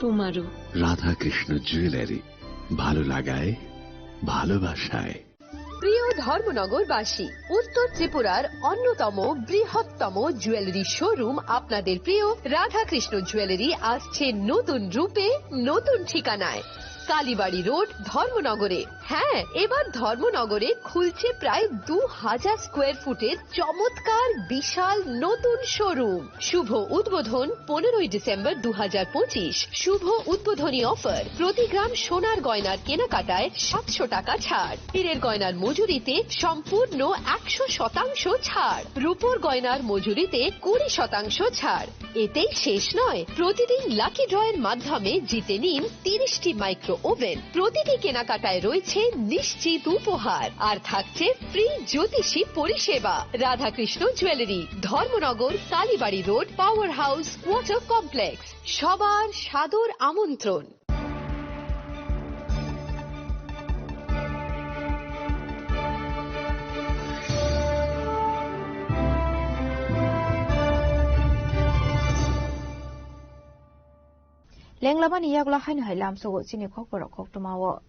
তোমারও। রাধাকৃষ্ণ জুয়েলারি, ভালো লাগায়, ভালোবাসায়। প্রিয় ধর্মনগরবাসী, উত্তর ত্রিপুরার অন্যতম বৃহত্তম জুয়েলারি শোরুম আপনাদের প্রিয় রাধাকৃষ্ণ জুয়েলারি আসছে নতুন রূপে, নতুন ঠিকানায়। কালীবাড়ি রোড, ধর্মনগরে। হ্যাঁ, এবার ধর্মনগরে খুলছে প্রায় দু হাজার স্কোয়ার ফুটের চমৎকার বিশাল নতুন শোরুম। শুভ উদ্বোধন পনেরোই ডিসেম্বর দু হাজার পঁচিশ। শুভ উদ্বোধনী অফার, প্রতি গ্রাম সোনার গয়নার কেনাকাটায় সাতশো টাকা ছাড়, হীরের গয়নার মজুরিতে সম্পূর্ণ একশো শতাংশ ছাড়, রূপোর গয়নার মজুরিতে কুড়ি শতাংশ ছাড়। এতেই শেষ নয়, প্রতিদিন লাকি ড্রয়ের মাধ্যমে জিতে নিন তিরিশটি মাইক্রো ওভেন। প্রতিটি কেনাকাটায় রয়েছে নিশ্চিত উপহার, আর থাকছে ফ্রি জ্যোতিষী পরিষেবা। Radhakrishna jewellery, Dharmanagar, Kalibari road, power house, water complex. সবার সাদর আমন্ত্রণ। Lenglamani yagulo haino hai lamsogo chini kokborok koktwmao.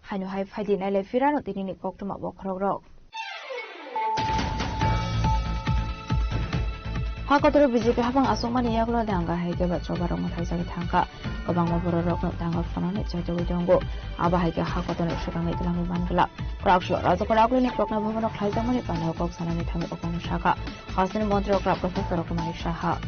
Haino hai phaidi nailai phirano tinini koktwma bokhorokrok. Ha kotoro B J P hapang aswkmani yagulo danga hai khe ba choba rok mwthaijagwi thangkha. Kwbangma bororokno danga phunani chaitogwi tongo. Abo hai khe ha kotorni swkangwi twlangwi man glak. Kwrakslo Raja Kwraklini Prokna Bhabono khlaijakmani panao kok sanani thangwi okhorno sakha. Hasteni montri okra Professor Kumari Saha.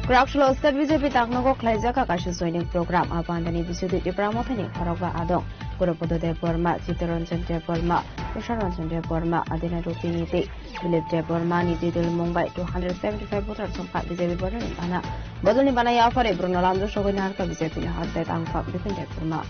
Kwrakslo state B J P taknogo khlaijak kha kaisa joining program. A bandani bisingtwi Tipra Mothani khorokba adong. Gurupodo Debbarma, Chittaranjan Debbarma, Tusharanjan Debbarma, Adina Rupini tei Dilip Debbarma ni twi dul mung bai two hundred seventy five voter songkha B J P boroni bana. Bodolni bana yaphari Bruno Lamjosogwi narwkha B J P ni hasteni tangphak Bipin Debbarma.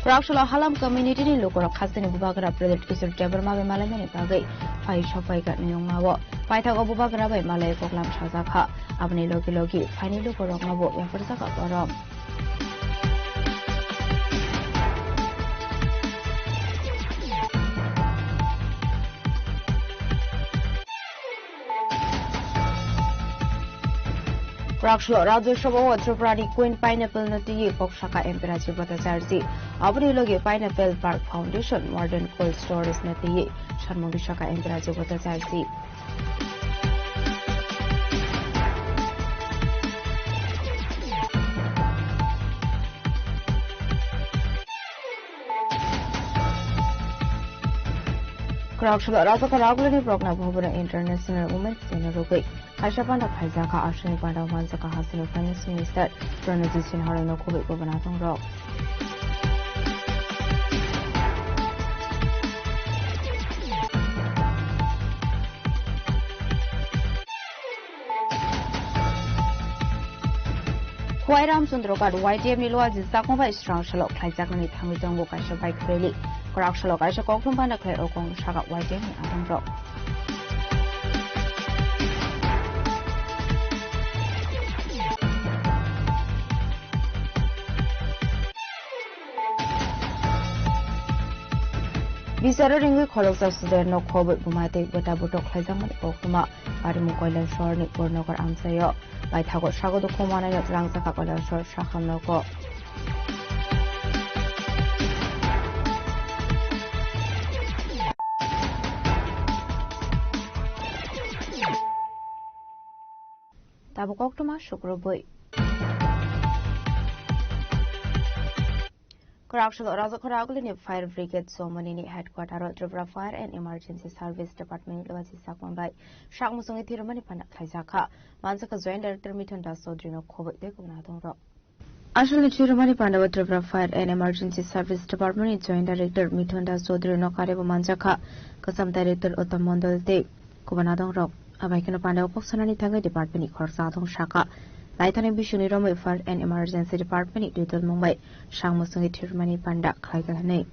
Kwraksalo Halam community ni lukurok hasteni bubagra Pradyot Kishore Debbarma bai malaimani bagwi phai sokphaikha niyungmao. Paithago bubagra bai malai koklam sajakha. Aboni logi logi phaini lukurokno bo yapharjakha borom. Kwraksalo Rajya Sabha o Tripura ni Queen Pineapple no twiwi kok sakha M P Rajiv Bhattacharjee. Aboni logi Pineapple Park Foundation, Modern Cold Storage no twiwi sanmung rwsakha M P Rajiv Bhattacharjee. Kwraksalo Raja Kwraklini Prokna Bhabono International Women's Day no rwgwi kaisa panda khaijakha. Aswkni panda o manjakha hasteni Finance Minister Pranajit Sinha rokno khobwi gubanathong rok. Khowai Ramchandra Ghat Y T F ni Luaji Chakma bai srang salok khlaijaknani thangwi tongo kaisa bike rally. Kwraksalo kaisa kokthum panda khlai o kong saka Y T F ni adongrok. Bicharo ringwi khoroksa student no khobwi buma tei bwta butok khlaijakmani koktwma. Arimu Kailasor ni Purnagar amchaio paithago sago dukhu manwi twlangjakha Kailasor sakham nogo. Tabuk koktwma sukrubwi. Kwraksalo Raja Kwraklini Fire Brigade Somoni ni headquarter o Tripura Fire and Emergency Service Department ni Luaji Chakma bai sak muchungwi thwirwmani panda khlaijakha. Manjakha Joint Director Mithun Das Chaudhary no khobwi tei kubun adongrok. Aswkni thwirwmani pandao Tripura Fire and Emergency Service Department ni Joint Director Mithun Das Chaudhary no karibo manjakha, Kwcham Director Uttam Mondol tei kubun adongrok. Abai kheno pandao kok sanani thangwi department ni khoroksa adong sakha. Naithani bisingni romwi Fire and Emergency Department ni twi dulmung bai sak muchungwi thwirwmani panda khlaikha hwnwi.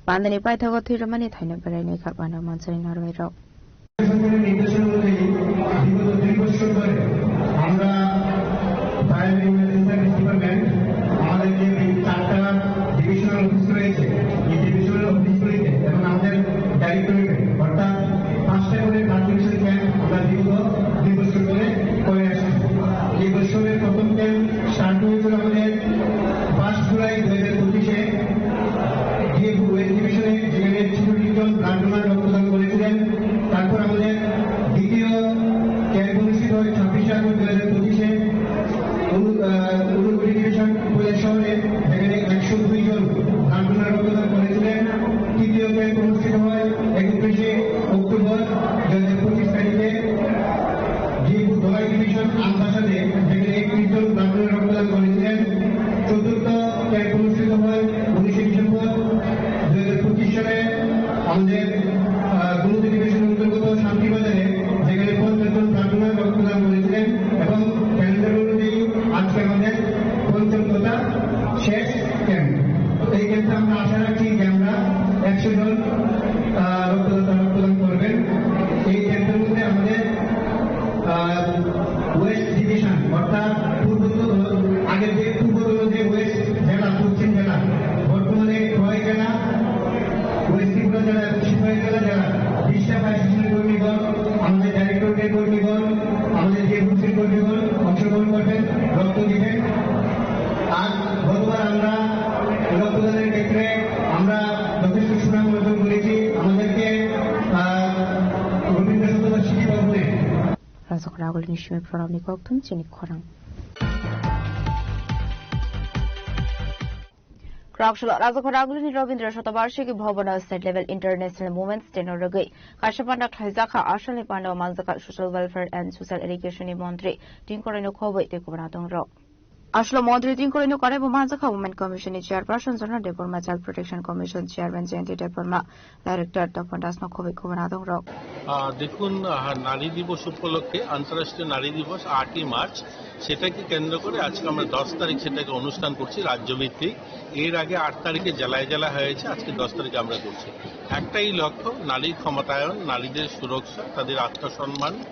Pandani paithago thwirwmani thaino berai naikha pandao manjani narwai rok. সরকারের নির্দেশনা অনুযায়ী বিগত দুই বছর ধরে আমরা fire and emergency service department আমাদের যে চারটা ডিভিশনাল অফিস রয়েছে, এই ডিভিশনাল অফিসগুলিতে এবং আমাদের ডাইরেক্টরেটে অর্থাৎ পাঁচটা করে কনজারভেশন ক্যাম্প আমরা বিগত দুই বছর ধরে করে আসছি। এই বছরের প্রথম ক্যাম্প স্টার্ট হয়েছিল আমাদের ফার্স্ট জুলাই দুই হাজার পঁচিশে ডিএফও ওয়েস্ট ডিভিশনে, যেখানে ছেষট্টি জন ব্লাড ডোনার রক্তদান করেছিলেন। তারপর আমাদের দ্বিতীয় ওয়েস্ট ডিভিশন অর্থাৎ পূর্বোত্তর, আগে যে পূর্বতন যে ওয়েস্ট জেলা, পশ্চিম জেলা, বর্তমানে ছয় জেলা, ওয়েস্ট ত্রিপুরা জেলা এবং সিপাহীজলা জেলা, বিশাখা শিশির কর্মীগণ, আমাদের ডাইরেক্টরেটের কর্মীগণ, আমাদের যে এফএমসির কর্মীগণ অংশগ্রহণ করবেন, রক্ত দিবেন। আর গতবার আমরা রক্তদানের ক্ষেত্রে আমরা যথেষ্ট সুনাম অর্জন করেছি। আমাদেরকে, আহ, রবীন্দ্র শতবার্ষিকী ভবনে Rajok Ragulni simi phorokni kokthum chini khorang. Kwraksalo Rajok Ragulni Rabindra Shatabarshiki Bhavana State Level International Women's Day no rwgwi kaisa panda khlaijakha. Asalni panda o manjakha Social Welfare and Social Education ni Montri Tingkoraino Khobwi tei Kwbana Tongrok. Aslo Montri Tingkoraino Karaibo manjakha Women Commission ni Chairperson Jona Debbarma, Child Protection Commission Chairman Jayanti Debbarma, Director Tapan Das no khobwi khobwi nadong rok. আহ, দেখুন, আহ, নারী দিবস উপলক্ষে, আন্তঃরাষ্ট্রীয় নারী দিবস আটই মার্চ, সেটাকে কেন্দ্র করে আজকে আমরা দশ তারিখ সেটাকে অনুষ্ঠান করছি রাজ্যভিত্তিক। এর আগে আট তারিখে জেলায় জেলায় হয়েছে, আজকে দশ তারিখে আমরা করছি। একটাই লক্ষ্য, নারী ক্ষমতায়ন, নারীদের সুরক্ষা, তাদের আত্মসম্মান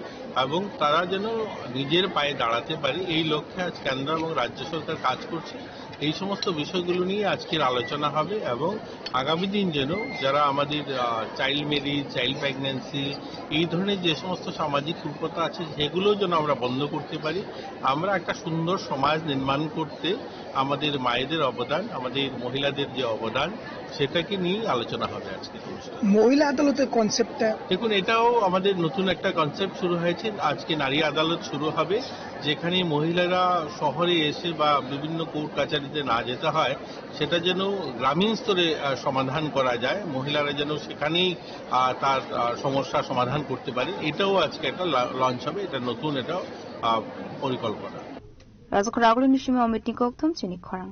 এবং তারা যেন নিজের পায়ে দাঁড়াতে পারে, এই লক্ষ্যে আজ কেন্দ্র এবং রাজ্য সরকার কাজ করছে। এই সমস্ত বিষয়গুলো নিয়ে আজকের আলোচনা হবে এবং আগামী দিন যেন যারা আমাদের, আহ, চাইল্ড ম্যারেজ, চাইল্ড প্রেগন্যান্সি, এই ধরনের যে সমস্ত সামাজিক কুপ্রথা আছে, সেগুলো যেন আমরা বন্ধ করতে পারি। আমরা একটা সুন্দর সমাজ নির্মাণ করতে আমাদের মায়েদের অবদান, আমাদের মহিলাদের যে অবদান, সেটাকে নিয়েই আলোচনা হবে আজকের অনুষ্ঠান। মহিলা আদালতের কনসেপ্টটা? দেখুন, এটাও আমাদের নতুন একটা কনসেপ্ট শুরু হয়েছে। আজকে নারী আদালত শুরু হবে, যেখানে মহিলারা শহরে এসে বা বিভিন্ন কোর্ট কাছারিতে না যেতে হয়, সেটা যেন গ্রামীণ স্তরে, আহ, সমাধান করা যায়, মহিলারা যেন সেখানেই, আহ, তার, আহ, সমস্যা সমাধান করতে পারে। এটাও আজকে একটা লা-, লঞ্চ হবে, এটা নতুন, এটাও, আহ, পরিকল্পনা। Rajok Ragulni simi Amit ni kokthum chini khorang.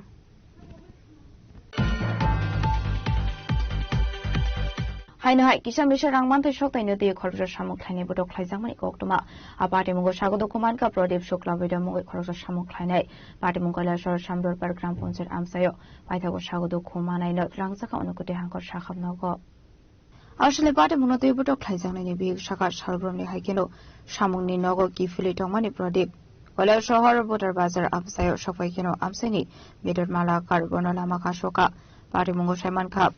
Haino hai kisa misa rang manthai sok taino tei khoroksa samung khlainai botok khlaijakmani koktwma. A patimungo sago dokhumankha Pradip Shukla Bidya mungwi khoroksa samung khlainai. Patimung Kailasor Samdorpar Gram Panchayat amchaio paithago sago dokhumanaino rangjakha Unakoti Hangkor sakhap nogo. Aswlai patimungno tei botok khlaijaknaini bihik sakha salbrumni hai kheno samungni nogo kiphilwi tongmani Pradip. Kailasor Botar Bazar amchaio sokphai kheno amchaini Bidut Malakar bono lama kasoka. Patimungo saimankha,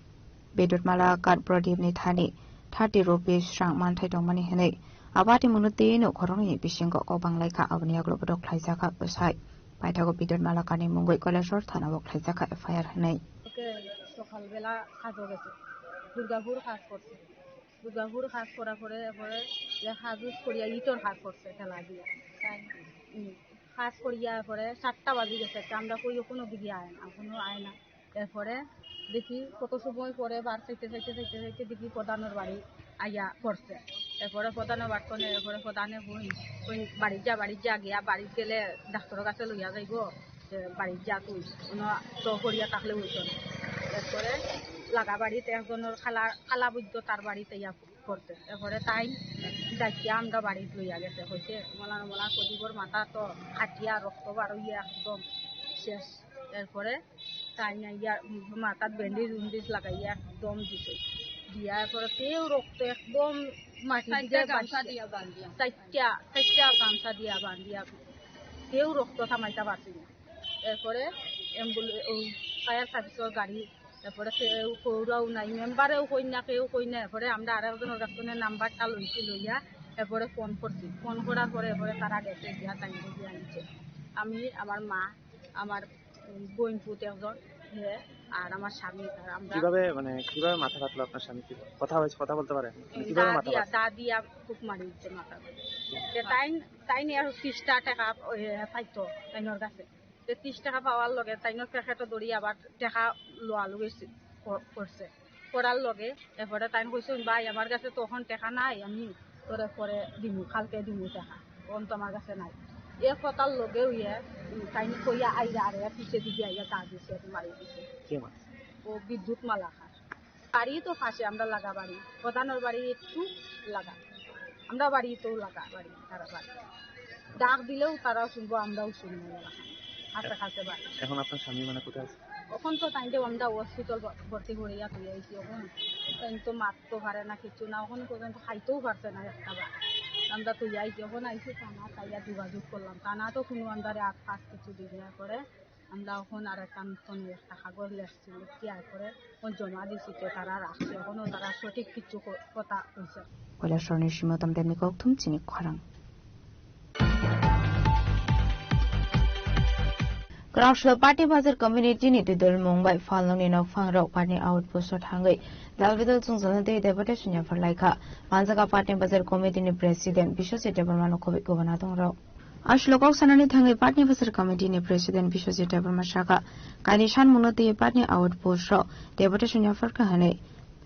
Bidut Malakar Pradipni thani thirty rupees rang manthai tongmani hwnwi a patimungno tei nokhoroknwini bisingo kok banglaikha, aboni yagulo botok khlaijakha bwsai. Paithago Bidut Malakarni mungwi Kailasor thanao khlaijakha F I R hwnwi. ওকে সকালবেলা কাজে গেছে, দুর্গাপুর কাজ করছে। দুর্গাপুর কাজ করার পরে, এরপরে যে কাজ উজ করিয়া ইটর কাজ করছে ঠেলা দিয়া। তাই? হুম। কাজ করিয়া পরে সাতটা বাজি গেছে, আমরা কই কোনো দিকে আয় না, কোনো আয় না। এরপরে দেখি কত সময় পরে বার চাইতে চাইতে চাইতে চাইতে দেখি প্রধানের বাড়ি আইয়া পড়ছে। এরপরে প্রধানের বাড়ি কোনে, এরপরে প্রধানে কই, কই বাড়িত যা, বাড়িত যা, গিয়া বাড়িত গেলে ডাক্তারের কাছে লইয়া যাইব, যে বাড়িত যা তুই, কোনো তো করিয়া থাকলে হইতো না। এরপরে লাগা বাড়িতে একজনের খালা, খালা বৈদ্য তার বাড়িতে ইয়া করতে। এরপরে তাই ডাকিয়া আমরা বাড়িত লইয়া গেছে, কইছে, "মৌলানা, মৌলানা প্রদীপর মাথা তো ফাটিয়া রক্ত বার হইয়া একদম শেষ।" এরপরে তাই না ইয়া মাথাত ব্যান্ডেজ উন্ডেজ লাগাইয়া একদম দিছে। দিয়া এরপরে তেও রক্ত একদম মাটির দিকে চারটা গামছা বাসছে। দিয়া বান্ধিয়া। চারটা, চারটা গামছা দিয়া বান্ধিয়া তেও রক্ত থামাইতে পারছি না। এরপরে অ্যাম্বুলে-, ওই ফায়ার সার্ভিসের গাড়ি, এরপরে কেউ কৌরাও নাই, মেম্বারেও কই না, কেউ কই না। এরপরে আমরা আর একজনের কাছ থেকে নাম্বারটা লইছি, লইয়া এরপরে ফোন করছি। ফোন করার পরে এরপরে তারা গেছে, গিয়া তাই গিয়ে আনছে। আমি, আমার মা, আমার বোন পুত একজন, হে, আর আমার স্বামী, আর আমরা। কিভাবে, মানে, কিভাবে মাথা ফাটলো আপনার স্বামী? কি কথা হয়েছে, কথা বলতে পারে? মানে, হুম, কিভাবে দা মাথা দিয়া, ফাটলো? দা দিয়া খুব মারি দিচ্ছে মাথা। যে তাই, তাই নিয়ে আরো ত্রিশটা টাকা, ওই, পাইতো তাইনোর কাছে। যে ত্রিশ টাকা পাওয়ার লগে তাইনোর পকেটও ধরি আবার টাকা লওয়া লুই স-, ক-, করছে। করার লগে এরপরে তাই কইছে, "ভাই, আমার কাছে তো এখন টাকা নাই, আমি তোরে পরে দিমু, কালকে দিমু টাকা, এখন তো আমার কাছে নাই।" এ কথার লগে হইয়া, উম, তাই কইয়া আইরা আরে পিছে দিকে আইয়া তা দিছে, মারি দিছে। কে মারছে? ও বিদ্যুৎ মালাকার। বাড়ি তো পাশে, আমরা লাগা বাড়ি, প্রধানের বাড়ি একটু লাগা, আমরা বাড়ি তো লাগা বাড়ি, তারা বাড়ি। ডাক দিলেও তারাও শুনবো, আমরাও শুনবো, এলাকা কাছে কাছে বাড়ি। এখন আপনার স্বামী মানে কোথায় আছে? এখন তো তাইলে আমরা হসপিটাল ভ-, ভর্তি করিয়া তুলে আইছি। এখন তাই তো মারতে পারে না, কিছু না, এখন পর্যন্ত খাইতেও পারছে না একটা বার। আমরা তো এই যখন আইসি থানা তাইয়া যোগাযোগ করলাম, থানা তো কোনো আন্ডারে আর ফার্স্ট কিছু দিন না করে আমরা এখন আর একটা নতুন একটা কাগজ লেখছি, লেখছি আর করে ওই জমা দিছি, তো তারা রাখছে, এখনো তারা সঠিক কিছু ক-, কথা কইছে না। Koilashahar ni Sima Tamdemni kokthum chini khorang. Kwrwngsulo Patni Bazar Committee ni twidulmung bai Phalnokni nokphang rok Patni outpost o thangwi dal bidal chwngsalni twi deputation yaphar laikha. Manjaka Patni Bazar Committee ni President Biswajit Debbarma no khobwi kubuna tongrok. Aswk kok sanani thangwi Patni Bazar Committee ni President Biswajit Debbarma saka, kaini sanmungno twiwi Patni outpost rok deputation yaphar kha hwnwi.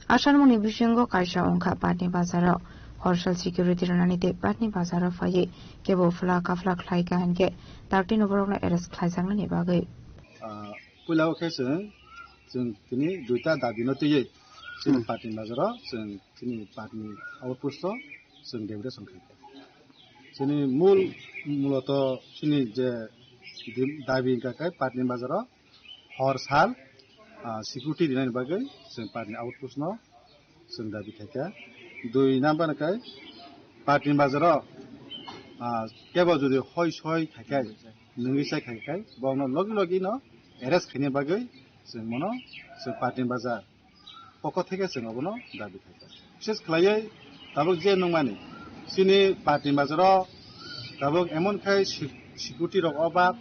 A sanmungni bisingo kaisa wngkha Patni Bazar o horsal security rwnani tei Patni Bazar o phaiwi kebo phla kaphla khlai kha hinkhe dakti no borokno arrest khlaijaknani bagwi. Ah, puila o khe chwng, chwng tini duita dabi no twiwi chwng Hmm. Patni Bazar o chwng tini Patni outpost o chwng deputation khaikha. Chini mul, mulato chini je di-, dabi wngkha khe Patni Bazar o hor sal, ah, security rinani bagwi chwng Patni outpost no chwng dabi khaikha. Dui number khe Patni Bazar o, ah, kebo jodi hoi soi khaikha, nungwi chai khaikha, bono logi logi no arrest khaina bagwi chwng mono chwng Patni Bazar pokho theke chwng obono dabi khaikha. Bishes khlaiwi tabuk je nungmani, chini Patni Bazar o tabuk emon khai se-, security rok obab,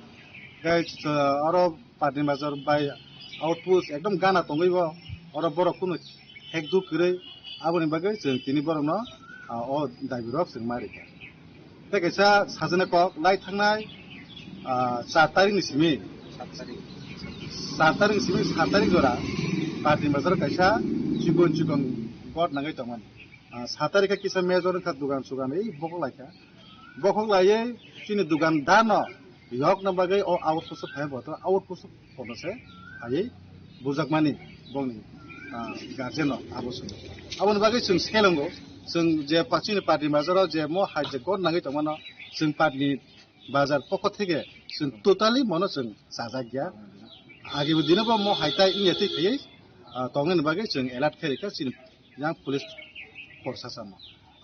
khai, uh, oro Patni Bazar bai outpost ekdom gana tongwi bo, oro borok kunu hekdu kwrwi, aboni bagwi chwng tini borokno, uh, o dabi rok chwng ma rikha. Tei kaisa sajani kok lai thangnai, ah, char tarik ni simi, char tarik ni simi sat tarik jora Patni Bazar kaisa chikon chikon got nangwi tongmani. Ah, sat tarik khe kisa major wngkha dugan sugan ei bokhok laikha. Bokhok laiwi chini dugan dano yokna bagwi o outpost phai bo to outpost kono se phaiwi bujakmani bongni, ah, guardian no abo swngo. Aboni bagwi chwng selongo, chwng je pa-, chini Patni Bazar o je mo hai je got nangwi tongmano, chwng Patni Bazar pokho theke chwng totally mono chwng chajak ya. Agi bo dino bo mo hai tai wngya twi khaiwi, ah, tongmani bagwi chwng alert khe rikha chini yang police proshasano.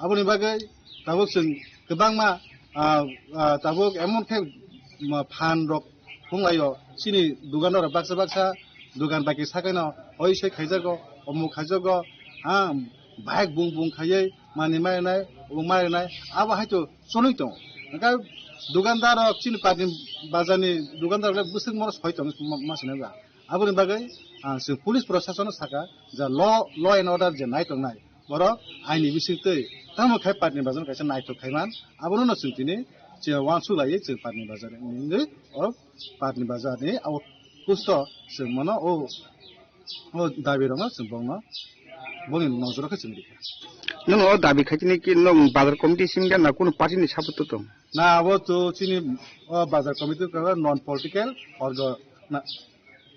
Aboni bagwi tabuk chwng kwbangma, ah, ah, tabuk emon khe ma phan rok phunglaio, chini dugan rok baksa baksa dugan baki sakaino hoi soi khaijago, omuk khaijago, ha, bike bung bung khaiwi mani marinai, omuk marinai, abo hai to chonwi tongo. Hwnkhe dukandar rok chini Patni Bazar ni dukandar rok le bwswk mono soi tongo ma, ma swnai ba. Aboni bagwi, ah, chwng police proshasano saka, ja law, law and order je nai tongnai, borok aini bisingtwi tamo khai Patni Bazar kaisa naithok khaiman, abono no chwng tini chwng uansuk laiwi chwng Patni Bazar ni wngwi o Patni Bazar ni outpost o chwng mano o, o dabi rokno chwng bongno bongni nojoro khe chwng rikha. Nwng o dabi khaitini ki nwng bazar committee simi na kunu party ni support tong? Na, abo to chini o bazar committee ka non political orga-, na,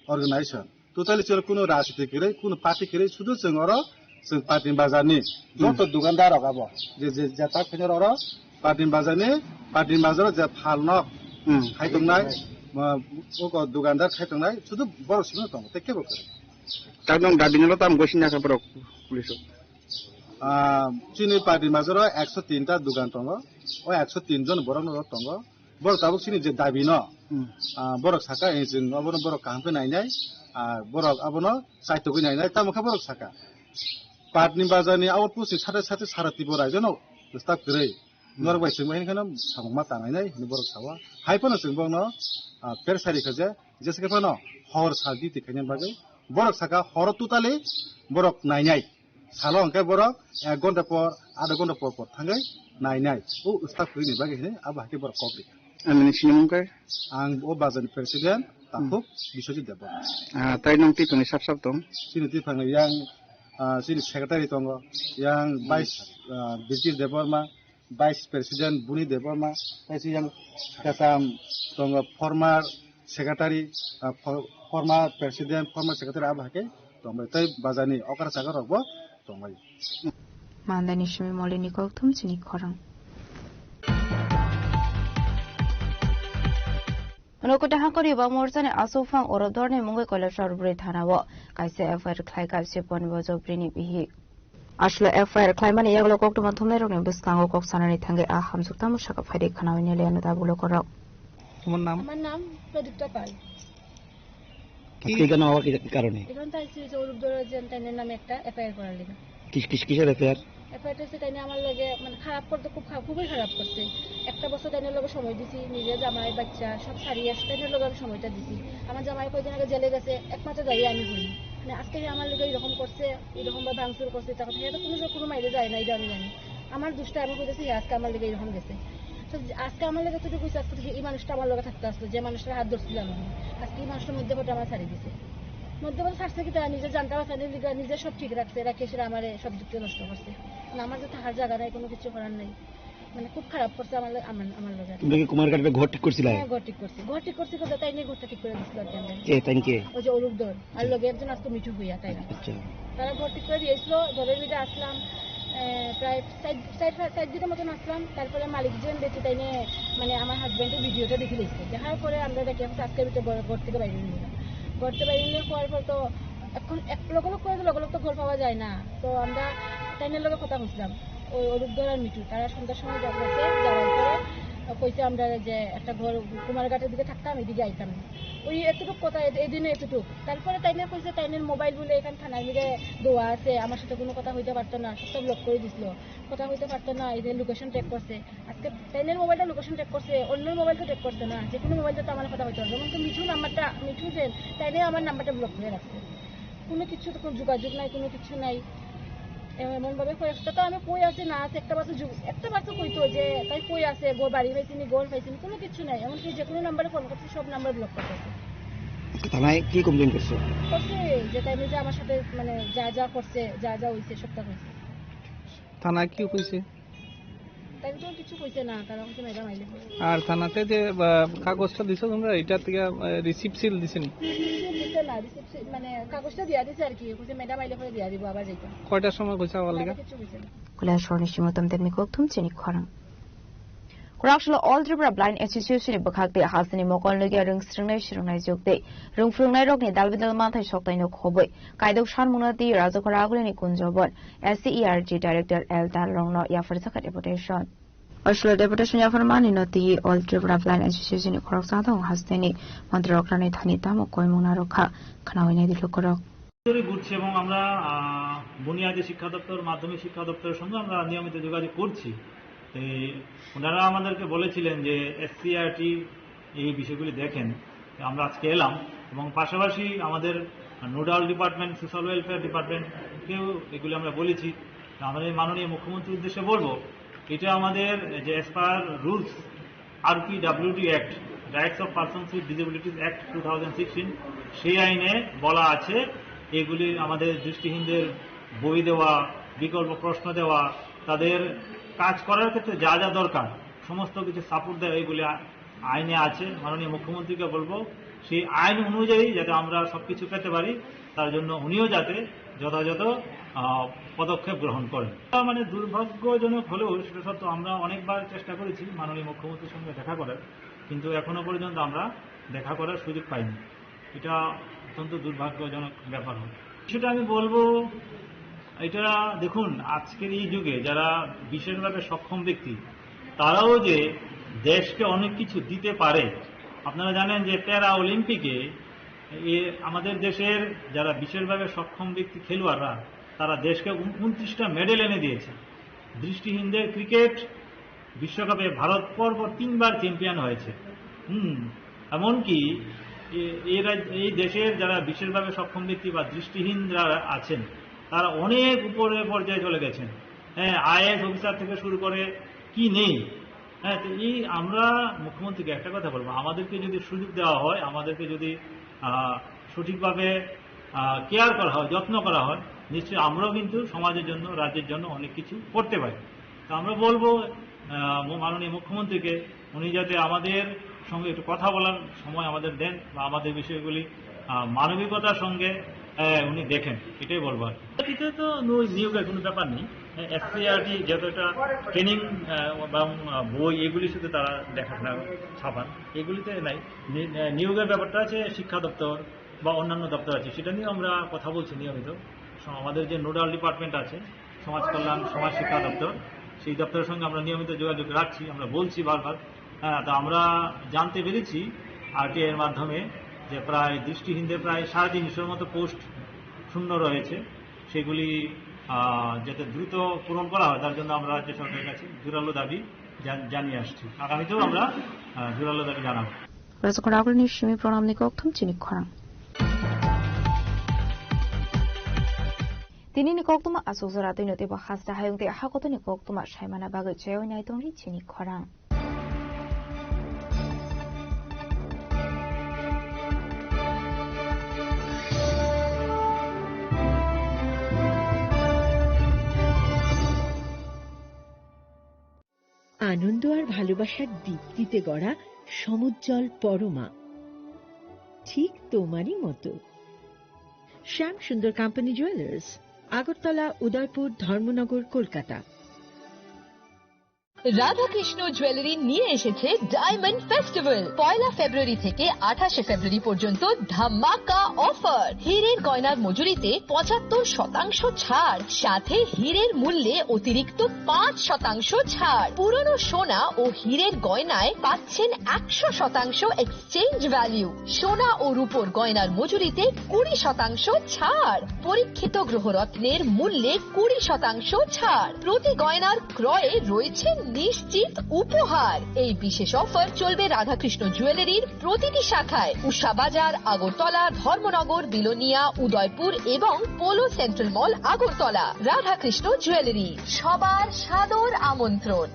organization. Totally chwng kunu rajniti kwrwi, kunu party kwrwi, sudu chwng oro chwng Patni Bazar ni joto dukandar rok abo. Je, je, je tak khainai oro Patni Bazar ni, Patni Bazar o je phal nok Hmm. khai tongnai, ma, oko dukandar khai tongnai, sudu borok simi tongo, tei kebo kwrwi. Tak nwng dabi no tam gosi na kha borok police o. Ah, chini Patni Bazar o ekso tin ta dukan tongo. O ekso tin jon borok no tongo. Borok tabuk chini je dabi no, Hmm. ah, borok saka, eh, chwng obono borok kaham khe nainai, ah, borok abono chaitugwi nainai, tamo khe borok saka. Patni Bazar ni outpost ni sate sate sara Tripura rajyo no stop kwrwi. Hmm. Norok bai chwng bai hinkheno samung ma tanai nai hinwi borok sao. Hai phano chwng borokno, ah, per sari kha je, jesa khe phano hor sal duty khaina bagwi. Borok saka horo totally borok nainai. Salo hwnkhe borok ek ghonta por, adha ghonta por por thangwi nainai. O staff kwrwini bagwi hinwi abo hai khe borok kok rikha. Ang nini sinimung khe? Ang o bazarni president, takhuk Hmm. Biswajit Debbarma. Ah, tai nwng twi phangni sap sap tong? Chini twi phangni yang, ah, chini secretary tongo, yang Hmm. vice, ah, Birjit Debbarma, Vice President Buni Debbarma, tei se yang kacham tongo former secretary, ah, for-, former president, former secretary abo hai khe tongbai tei bazarni okra chakra rokbo tongbai. Mandani simi molini kokthum chini khorang. Nokuta hakori ba morjani aswk phang oro dorni mungwi Koilashahar bwrwi thana o kaisa F I R khlai ka se pon bojo bwrwini bihik. Aswk F I R khlaimani yagulo koktwma thumnairokni bwskango kok sanani thangwi a hamjwk tamo sakha phaidi khnaui neliya no tabuk lukurok. তোমার নাম? আমার নাম প্রদীপ্তা পাল। আজকে এখানে হওয়ার কি কারণে? এখানে তো আইসি যে অরূপ ধরে যে তাইনের নামে একটা এফআইআর করার লেগে। কিস-, কিস-, কিসের এফআইআর? এফআইআর হচ্ছে তাইনে আমার লগে মানে খারাপ করতে খুব খা-, খুবই খারাপ করছে। একটা বছর তাইনের লগে সময় দিছি, নিজের জামাই বাচ্চা সব ছাড়িয়ে আসি, তাইনের লগে আমি সময়টা দিছি। আমার জামাই কয়দিন আগে জেলে গেছে, একমাত্র দায়ী আমি হই। মানে আজকে হে আমার লগে এরকম করছে, এরকম ভাবে ভাঙচুর করছে, তখন হে তো কোনো, কোনো মাইরে যায় না, এটা আমি জানি। আমার দুষ্টা আমি কইতেছি, হে আজকে আমার লগে এরকম গেছে। তো আজকে আমার লগে তুই কইছিস, আজকে এই মানুষটা আমার লগে থাকতে আসতো, যে মানুষটার হাত ধরছিলাম আমি। আজকে এই মানুষটার মধ্যে পড়ে আমার ছাড়ি দিছে। মধ্যে পড়ে ছাড়ছে কি, তারা নিজের জানটা বাঁচানোর লিগে নিজে সব ঠিক রাখছে, রাখে সেটা আমার সব দিক থেকে নষ্ট করছে। মানে আমার তো থাকার জায়গা নাই, কোনো কিছু করার নাই। মানে খুব খারাপ করছে আমার লো-, আমার, আমার লগে। তুমি কি কুমারঘাটে ঘর ঠিক করছিলা? হ্যাঁ, ঘর ঠিক করছি। ঘর ঠিক করছি কোথায়? তাই নিয়ে ঘরটা ঠিক করে দিছিল আর কি আমরা। কে, তাই কে? ওই যে অরূপ ধর। আর আচ্ছা। লগে একজন আসতো মিঠু ভুইয়া, তাই না? আচ্ছা। তারা ঘর ঠিক করে দিয়েছিল, ঘরের ভিতরে আসলাম, এ, প্রায় চার, চার, চার দিনের মতন আসলাম। তারপরে মালিক যে বেঁচে তাই নিয়ে, মানে, আমার হাজব্যান্ডের ভিডিওটা দেখে দিয়েছে। দেখার পরে আমরা দেখি এখন আজকের ভিতরে বড় ঘর থেকে বাইরে নিয়ে এলাম। ঘর থেকে বাইরে নিয়ে হওয়ার পর তো এখন এক লগে লগে করে তো লগে লগে তো ঘর পাওয়া যায় না। তো আমরা তাইনের লগে কথা বলছিলাম, ওই অরূপ ধর আর মিঠু, তারা সন্ধ্যার সময় যাওয়া গেছে, যাওয়ার পরে কইছে আমরা যে একটা ঘর কুমারঘাটের দিকে থাকতাম, এদিকে আইতাম না। ওই এতটুক কথা, এ-, এদিনে এতটুক। তারপরে তাইনে কইছে তাইনের মোবাইল বলে এখানে থানার মিলে দেওয়া আছে, আমার সাথে কোনো কথা হইতে পারতো না, সবটা ব্লক করে দিছিল, কথা হইতে পারতো না, এই যে লোকেশন ট্র্যাক করছে। আজকে তাইনের মোবাইলটা লোকেশন ট্র্যাক করছে, অন্যের মোবাইল তো ট্র্যাক করছে না, যে কোনো মোবাইল তো আমার কথা হইতে পারবে। এমনকি মিঠু নাম্বারটা, মিঠু যে তাইনে আমার নাম্বারটা ব্লক করে রাখছে, কোনো কিছু তো কোনো যোগাযোগ নাই, কোনো কিছু নাই। এমন ভাবে কয়েকটা তো আমি কই আছে না আছে, একটা বার তো যু-, একটা বার তো কইতো যে তাই কই আছে, গো বাড়ি পাইছিনি, ঘর পাইছিনি, কোনো কিছু নাই। এমনকি যে কোনো নাম্বারে ফোন করছে, সব নাম্বার ব্লক করতেছে। থানায় কি কমপ্লেন করছো? করছে যে তাই যে আমার সাথে মানে যা যা করছে, যা যা হইছে, সবটা কইছে। থানায় কি কইছে? তাই তো কিছু কইছে না, তারা কইছে ম্যাডাম আইলে। আর থানাতে যে, আহ, কাগজটা দিছো তোমরা, এটা থেকে, আহ, রিসিপ্ট সিল দিছেনি? রিসিপ্ট দিছে না, রিসিপ্ট সিল মানে কাগজটা দিয়া দিছে আর কি, কইছে ম্যাডাম আইলে পরে দিয়া দিব আবার যাইতাম। কয়টার সময় কইছে আবার না, লেগে? কিছু কইছে না। Kula shorni shimo tom temni kok thum chini khorang. Kwraksalo All Tripura Blind Association ni bwkhak tei hasteni mokol nugya rwng swrwngnai swrwngnai jwk tei rwng phwrwngnairokni dalbidal manthai soktaino khobwi kaidok sanmungno twi Rajakhora Agulini Kunjobon S C E R T Director L Dalrongno yapharjakha deputation. Oslo deputation yapharmani no twi All Tripura Blind Association ni khoroksa thong hasteni mantrok rani thani tamo koimung narokha khnaui nai di lukurok. ধরে ঘুরছে এবং আমরা, আহ, বুনিয়াদী শিক্ষা দপ্তর, মাধ্যমিক শিক্ষা দপ্তরের সঙ্গে আমরা নিয়মিত যোগাযোগ করছি। এই ওনারা আমাদেরকে বলেছিলেন যে এসসিইআরটি এই বিষয়গুলি দেখেন। তো আমরা আজকে এলাম এবং পাশাপাশি আমাদের নোডাল ডিপার্টমেন্ট, সোশ্যাল ওয়েলফেয়ার ডিপার্টমেন্টকেও এগুলি আমরা বলেছি। তো আমাদের মাননীয় মুখ্যমন্ত্রীর উদ্দেশ্যে বলবো, এটা আমাদের যে as per rules, RPWD act, Rights of Persons with Disabilities Act two thousand sixteen, সেই আইনে বলা আছে এগুলি আমাদের দৃষ্টিহীনদের বই দেওয়া, বিকল্প প্রশ্ন দেওয়া, তাদের কাজ করার ক্ষেত্রে যা যা দরকার সমস্ত কিছু সাপোর্ট দেওয়া, এগুলি আ-, আইনে আছে। মাননীয় মুখ্যমন্ত্রীকে বলবো সেই আইন অনুযায়ী যাতে আমরা সবকিছু পেতে পারি, তার জন্য উনিও যাতে যথাযথ, আহ, পদক্ষেপ গ্রহণ করেন। মানে দুর্ভাগ্যজনক হলেও সেটা সত্য, আমরা অনেকবার চেষ্টা করেছি মাননীয় মুখ্যমন্ত্রীর সঙ্গে দেখা করার, কিন্তু এখনো পর্যন্ত আমরা দেখা করার সুযোগ পাইনি। এটা অত্যন্ত দুর্ভাগ্যজনক ব্যাপার হয়। সেটা আমি বলবো, এটা দেখুন, আজকের এই যুগে যারা বিশেষভাবে সক্ষম ব্যক্তি, তারাও যে দেশকে অনেক কিছু দিতে পারে। আপনারা জানেন যে প্যারা অলিম্পিকে এ, আমাদের দেশের যারা বিশেষভাবে সক্ষম ব্যক্তি খেলোয়াড়রা, তারা দেশকে উন-, ঊনত্রিশটা মেডেল এনে দিয়েছে। দৃষ্টিহীনদের ক্রিকেট বিশ্বকাপে ভারত পরপর তিনবার চ্যাম্পিয়ন হয়েছে। হুম, এমনকি এ-, এই রাজ-, এই দেশের যারা বিশেষভাবে সক্ষম ব্যক্তি বা দৃষ্টিহীন যারা আছেন, তারা অনেক উপরে পর্যায়ে চলে গেছেন। হ্যাঁ, আইএএস অফিসার থেকে শুরু করে কি নেই, হ্যাঁ, তো এই আমরা মুখ্যমন্ত্রীকে একটা কথা বলবো, আমাদেরকে যদি সুযোগ দেওয়া হয়, আমাদেরকে যদি, আহ, সঠিকভাবে, আহ, কেয়ার করা হয়, যত্ন করা হয়, নিশ্চয়ই আমরাও কিন্তু সমাজের জন্য, রাজ্যের জন্য অনেক কিছু করতে পারি। তো আমরা বলবো, আহ, মু-, মাননীয় মুখ্যমন্ত্রীকে, উনি যাতে আমাদের সঙ্গে একটু কথা বলার সময় আমাদের দেন বা আমাদের বিষয়গুলি, আহ, মানবিকতার সঙ্গে, আহ, উনি দেখেন, এটাই বলবো আর কি। এটাতে তো নো-, নিয়োগের কোনো ব্যাপার নেই। এসসিইআরটি যেহেতু একটা ট্রেনিং, আহ, এবং, আহ, বই এগুলি শুধু তারা দেখাশোনা ছাপান, এগুলিতে নাই। নি-, আহ, নিয়োগের ব্যাপারটা আছে শিক্ষা দপ্তর বা অন্যান্য দপ্তর আছে, সেটা নিয়ে আমরা কথা বলছি নিয়মিত। স-, আমাদের যে নোডাল ডিপার্টমেন্ট আছে, সমাজ কল্যাণ, সমাজ শিক্ষা দপ্তর, সেই দপ্তরের সঙ্গে আমরা নিয়মিত যোগাযোগ রাখছি, আমরা বলছি বারবার। হ্যাঁ, তো আমরা জানতে পেরেছি আরটিআই এর মাধ্যমে যে প্রায় দৃষ্টিহীনদের প্রায় সাড়ে তিনশোর মতো পোস্ট শূন্য রয়েছে, সেগুলি, আহ, যাতে দ্রুত পূরণ করা হয়, তার জন্য আমরা রাজ্য সরকারের কাছে জোরালো দাবি জান-, জানিয়ে আসছি। আগামীতেও আমরা, আহ, জোরালো দাবি জানাবো। Rwchapani agulni simi program ni kokthum chini khorang. Tini ni koktwma aswk jora twi no teibo hasta hayung tei hakotoni koktwma saimana bagwi chaywi nai tongdi chini khorang. আনন্দ আর ভালোবাসার দীপ্তিতে গড়া সমুজ্জ্বল পরমা, ঠিক তোমারই মতো। শ্যাম সুন্দর কোম্পানি জুয়েলার্স, আগরতলা, উদয়পুর, ধর্মনগর, কলকাতা। রাধাকৃষ্ণ জুয়েলারি নিয়ে এসেছে ডায়মন্ড ফেস্টিভ্যাল। পয়লা ফেব্রুয়ারি থেকে আঠাশে ফেব্রুয়ারি পর্যন্ত ধামাকা অফার। হীরের গয়নার মজুরিতে পঁচাত্তর শতাংশ ছাড়, সাথে হীরের মূল্যে অতিরিক্ত পাঁচ শতাংশ ছাড়। পুরনো সোনা ও হীরের গয়নায় পাচ্ছেন একশো শতাংশ এক্সচেঞ্জ ভ্যালু। সোনা ও রূপোর গয়নার মজুরিতে কুড়ি শতাংশ ছাড়। পরীক্ষিত গ্রহরত্নের মূল্যে কুড়ি শতাংশ ছাড়। প্রতি গয়নার ক্রয়ে রয়েছে নিশ্চিত উপহার। এই বিশেষ অফার চলবে রাধাকৃষ্ণ জুয়েলারির প্রতিটি শাখায়, উষা বাজার, আগরতলা, ধর্মনগর, বিলোনিয়া, উদয়পুর এবং পোলো সেন্ট্রাল মল, আগরতলা। রাধাকৃষ্ণ জুয়েলারি, সবার সাদর আমন্ত্রণ।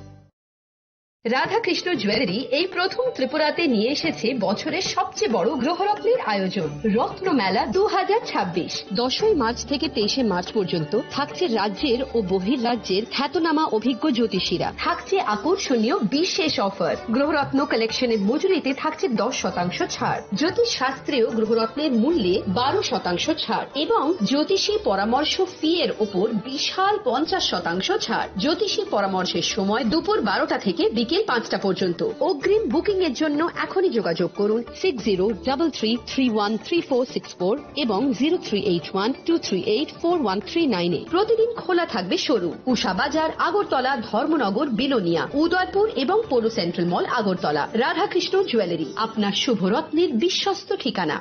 রাধাকৃষ্ণ জুয়েলারি এই প্রথম ত্রিপুরাতে নিয়ে এসেছে বছরের সবচেয়ে বড় গ্রহরত্নের আয়োজন, রত্নমেলা দু হাজার ছাব্বিশ। দশই মার্চ থেকে তেইশে মার্চ পর্যন্ত থাকছে রাজ্যের ও বহির্রাজ্যের খ্যাতনামা অভিজ্ঞ জ্যোতিষীরা। থাকছে আকর্ষণীয় বিশেষ অফার। গ্রহরত্ন কালেকশনের মজুরিতে থাকছে দশ শতাংশ ছাড়। জ্যোতিষ শাস্ত্রেও গ্রহরত্নের মূল্যে বারো শতাংশ ছাড় এবং জ্যোতিষী পরামর্শ ফি এর ওপর বিশাল পঞ্চাশ শতাংশ ছাড়। জ্যোতিষী পরামর্শের সময় দুপুর বারোটা থেকে বিকেল পাঁচটা পর্যন্ত। অগ্রিম বুকিং এর জন্য এখনই যোগাযোগ করুন six zero double three three one three four six four এবং zero three eight one two three eight four one three nine এ। প্রতিদিন খোলা থাকবে শোরুম। উষা বাজার, আগরতলা, ধর্মনগর, বিলোনিয়া, উদয়পুর এবং পৌর সেন্ট্রাল মল, আগরতলা। রাধাকৃষ্ণ জুয়েলারি, আপনার শুভরত্নের বিশ্বস্ত ঠিকানা।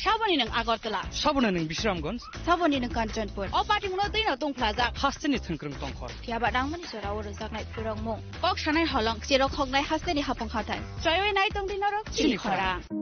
Saboni nwng Agartala. Saboni nwng Bisramganj. Saboni nwng Kanchanpur. O patimungno twino tongphlajak. Hasteni thwngkwrwng tongkhor. Phiyaba nangmani jora o rwjaknai phwrwngmung. Kok sanai holong, cherok hoknai hasteni hapung hathai. Choiwi nai tongdi norok chini chini khorang. Khorang.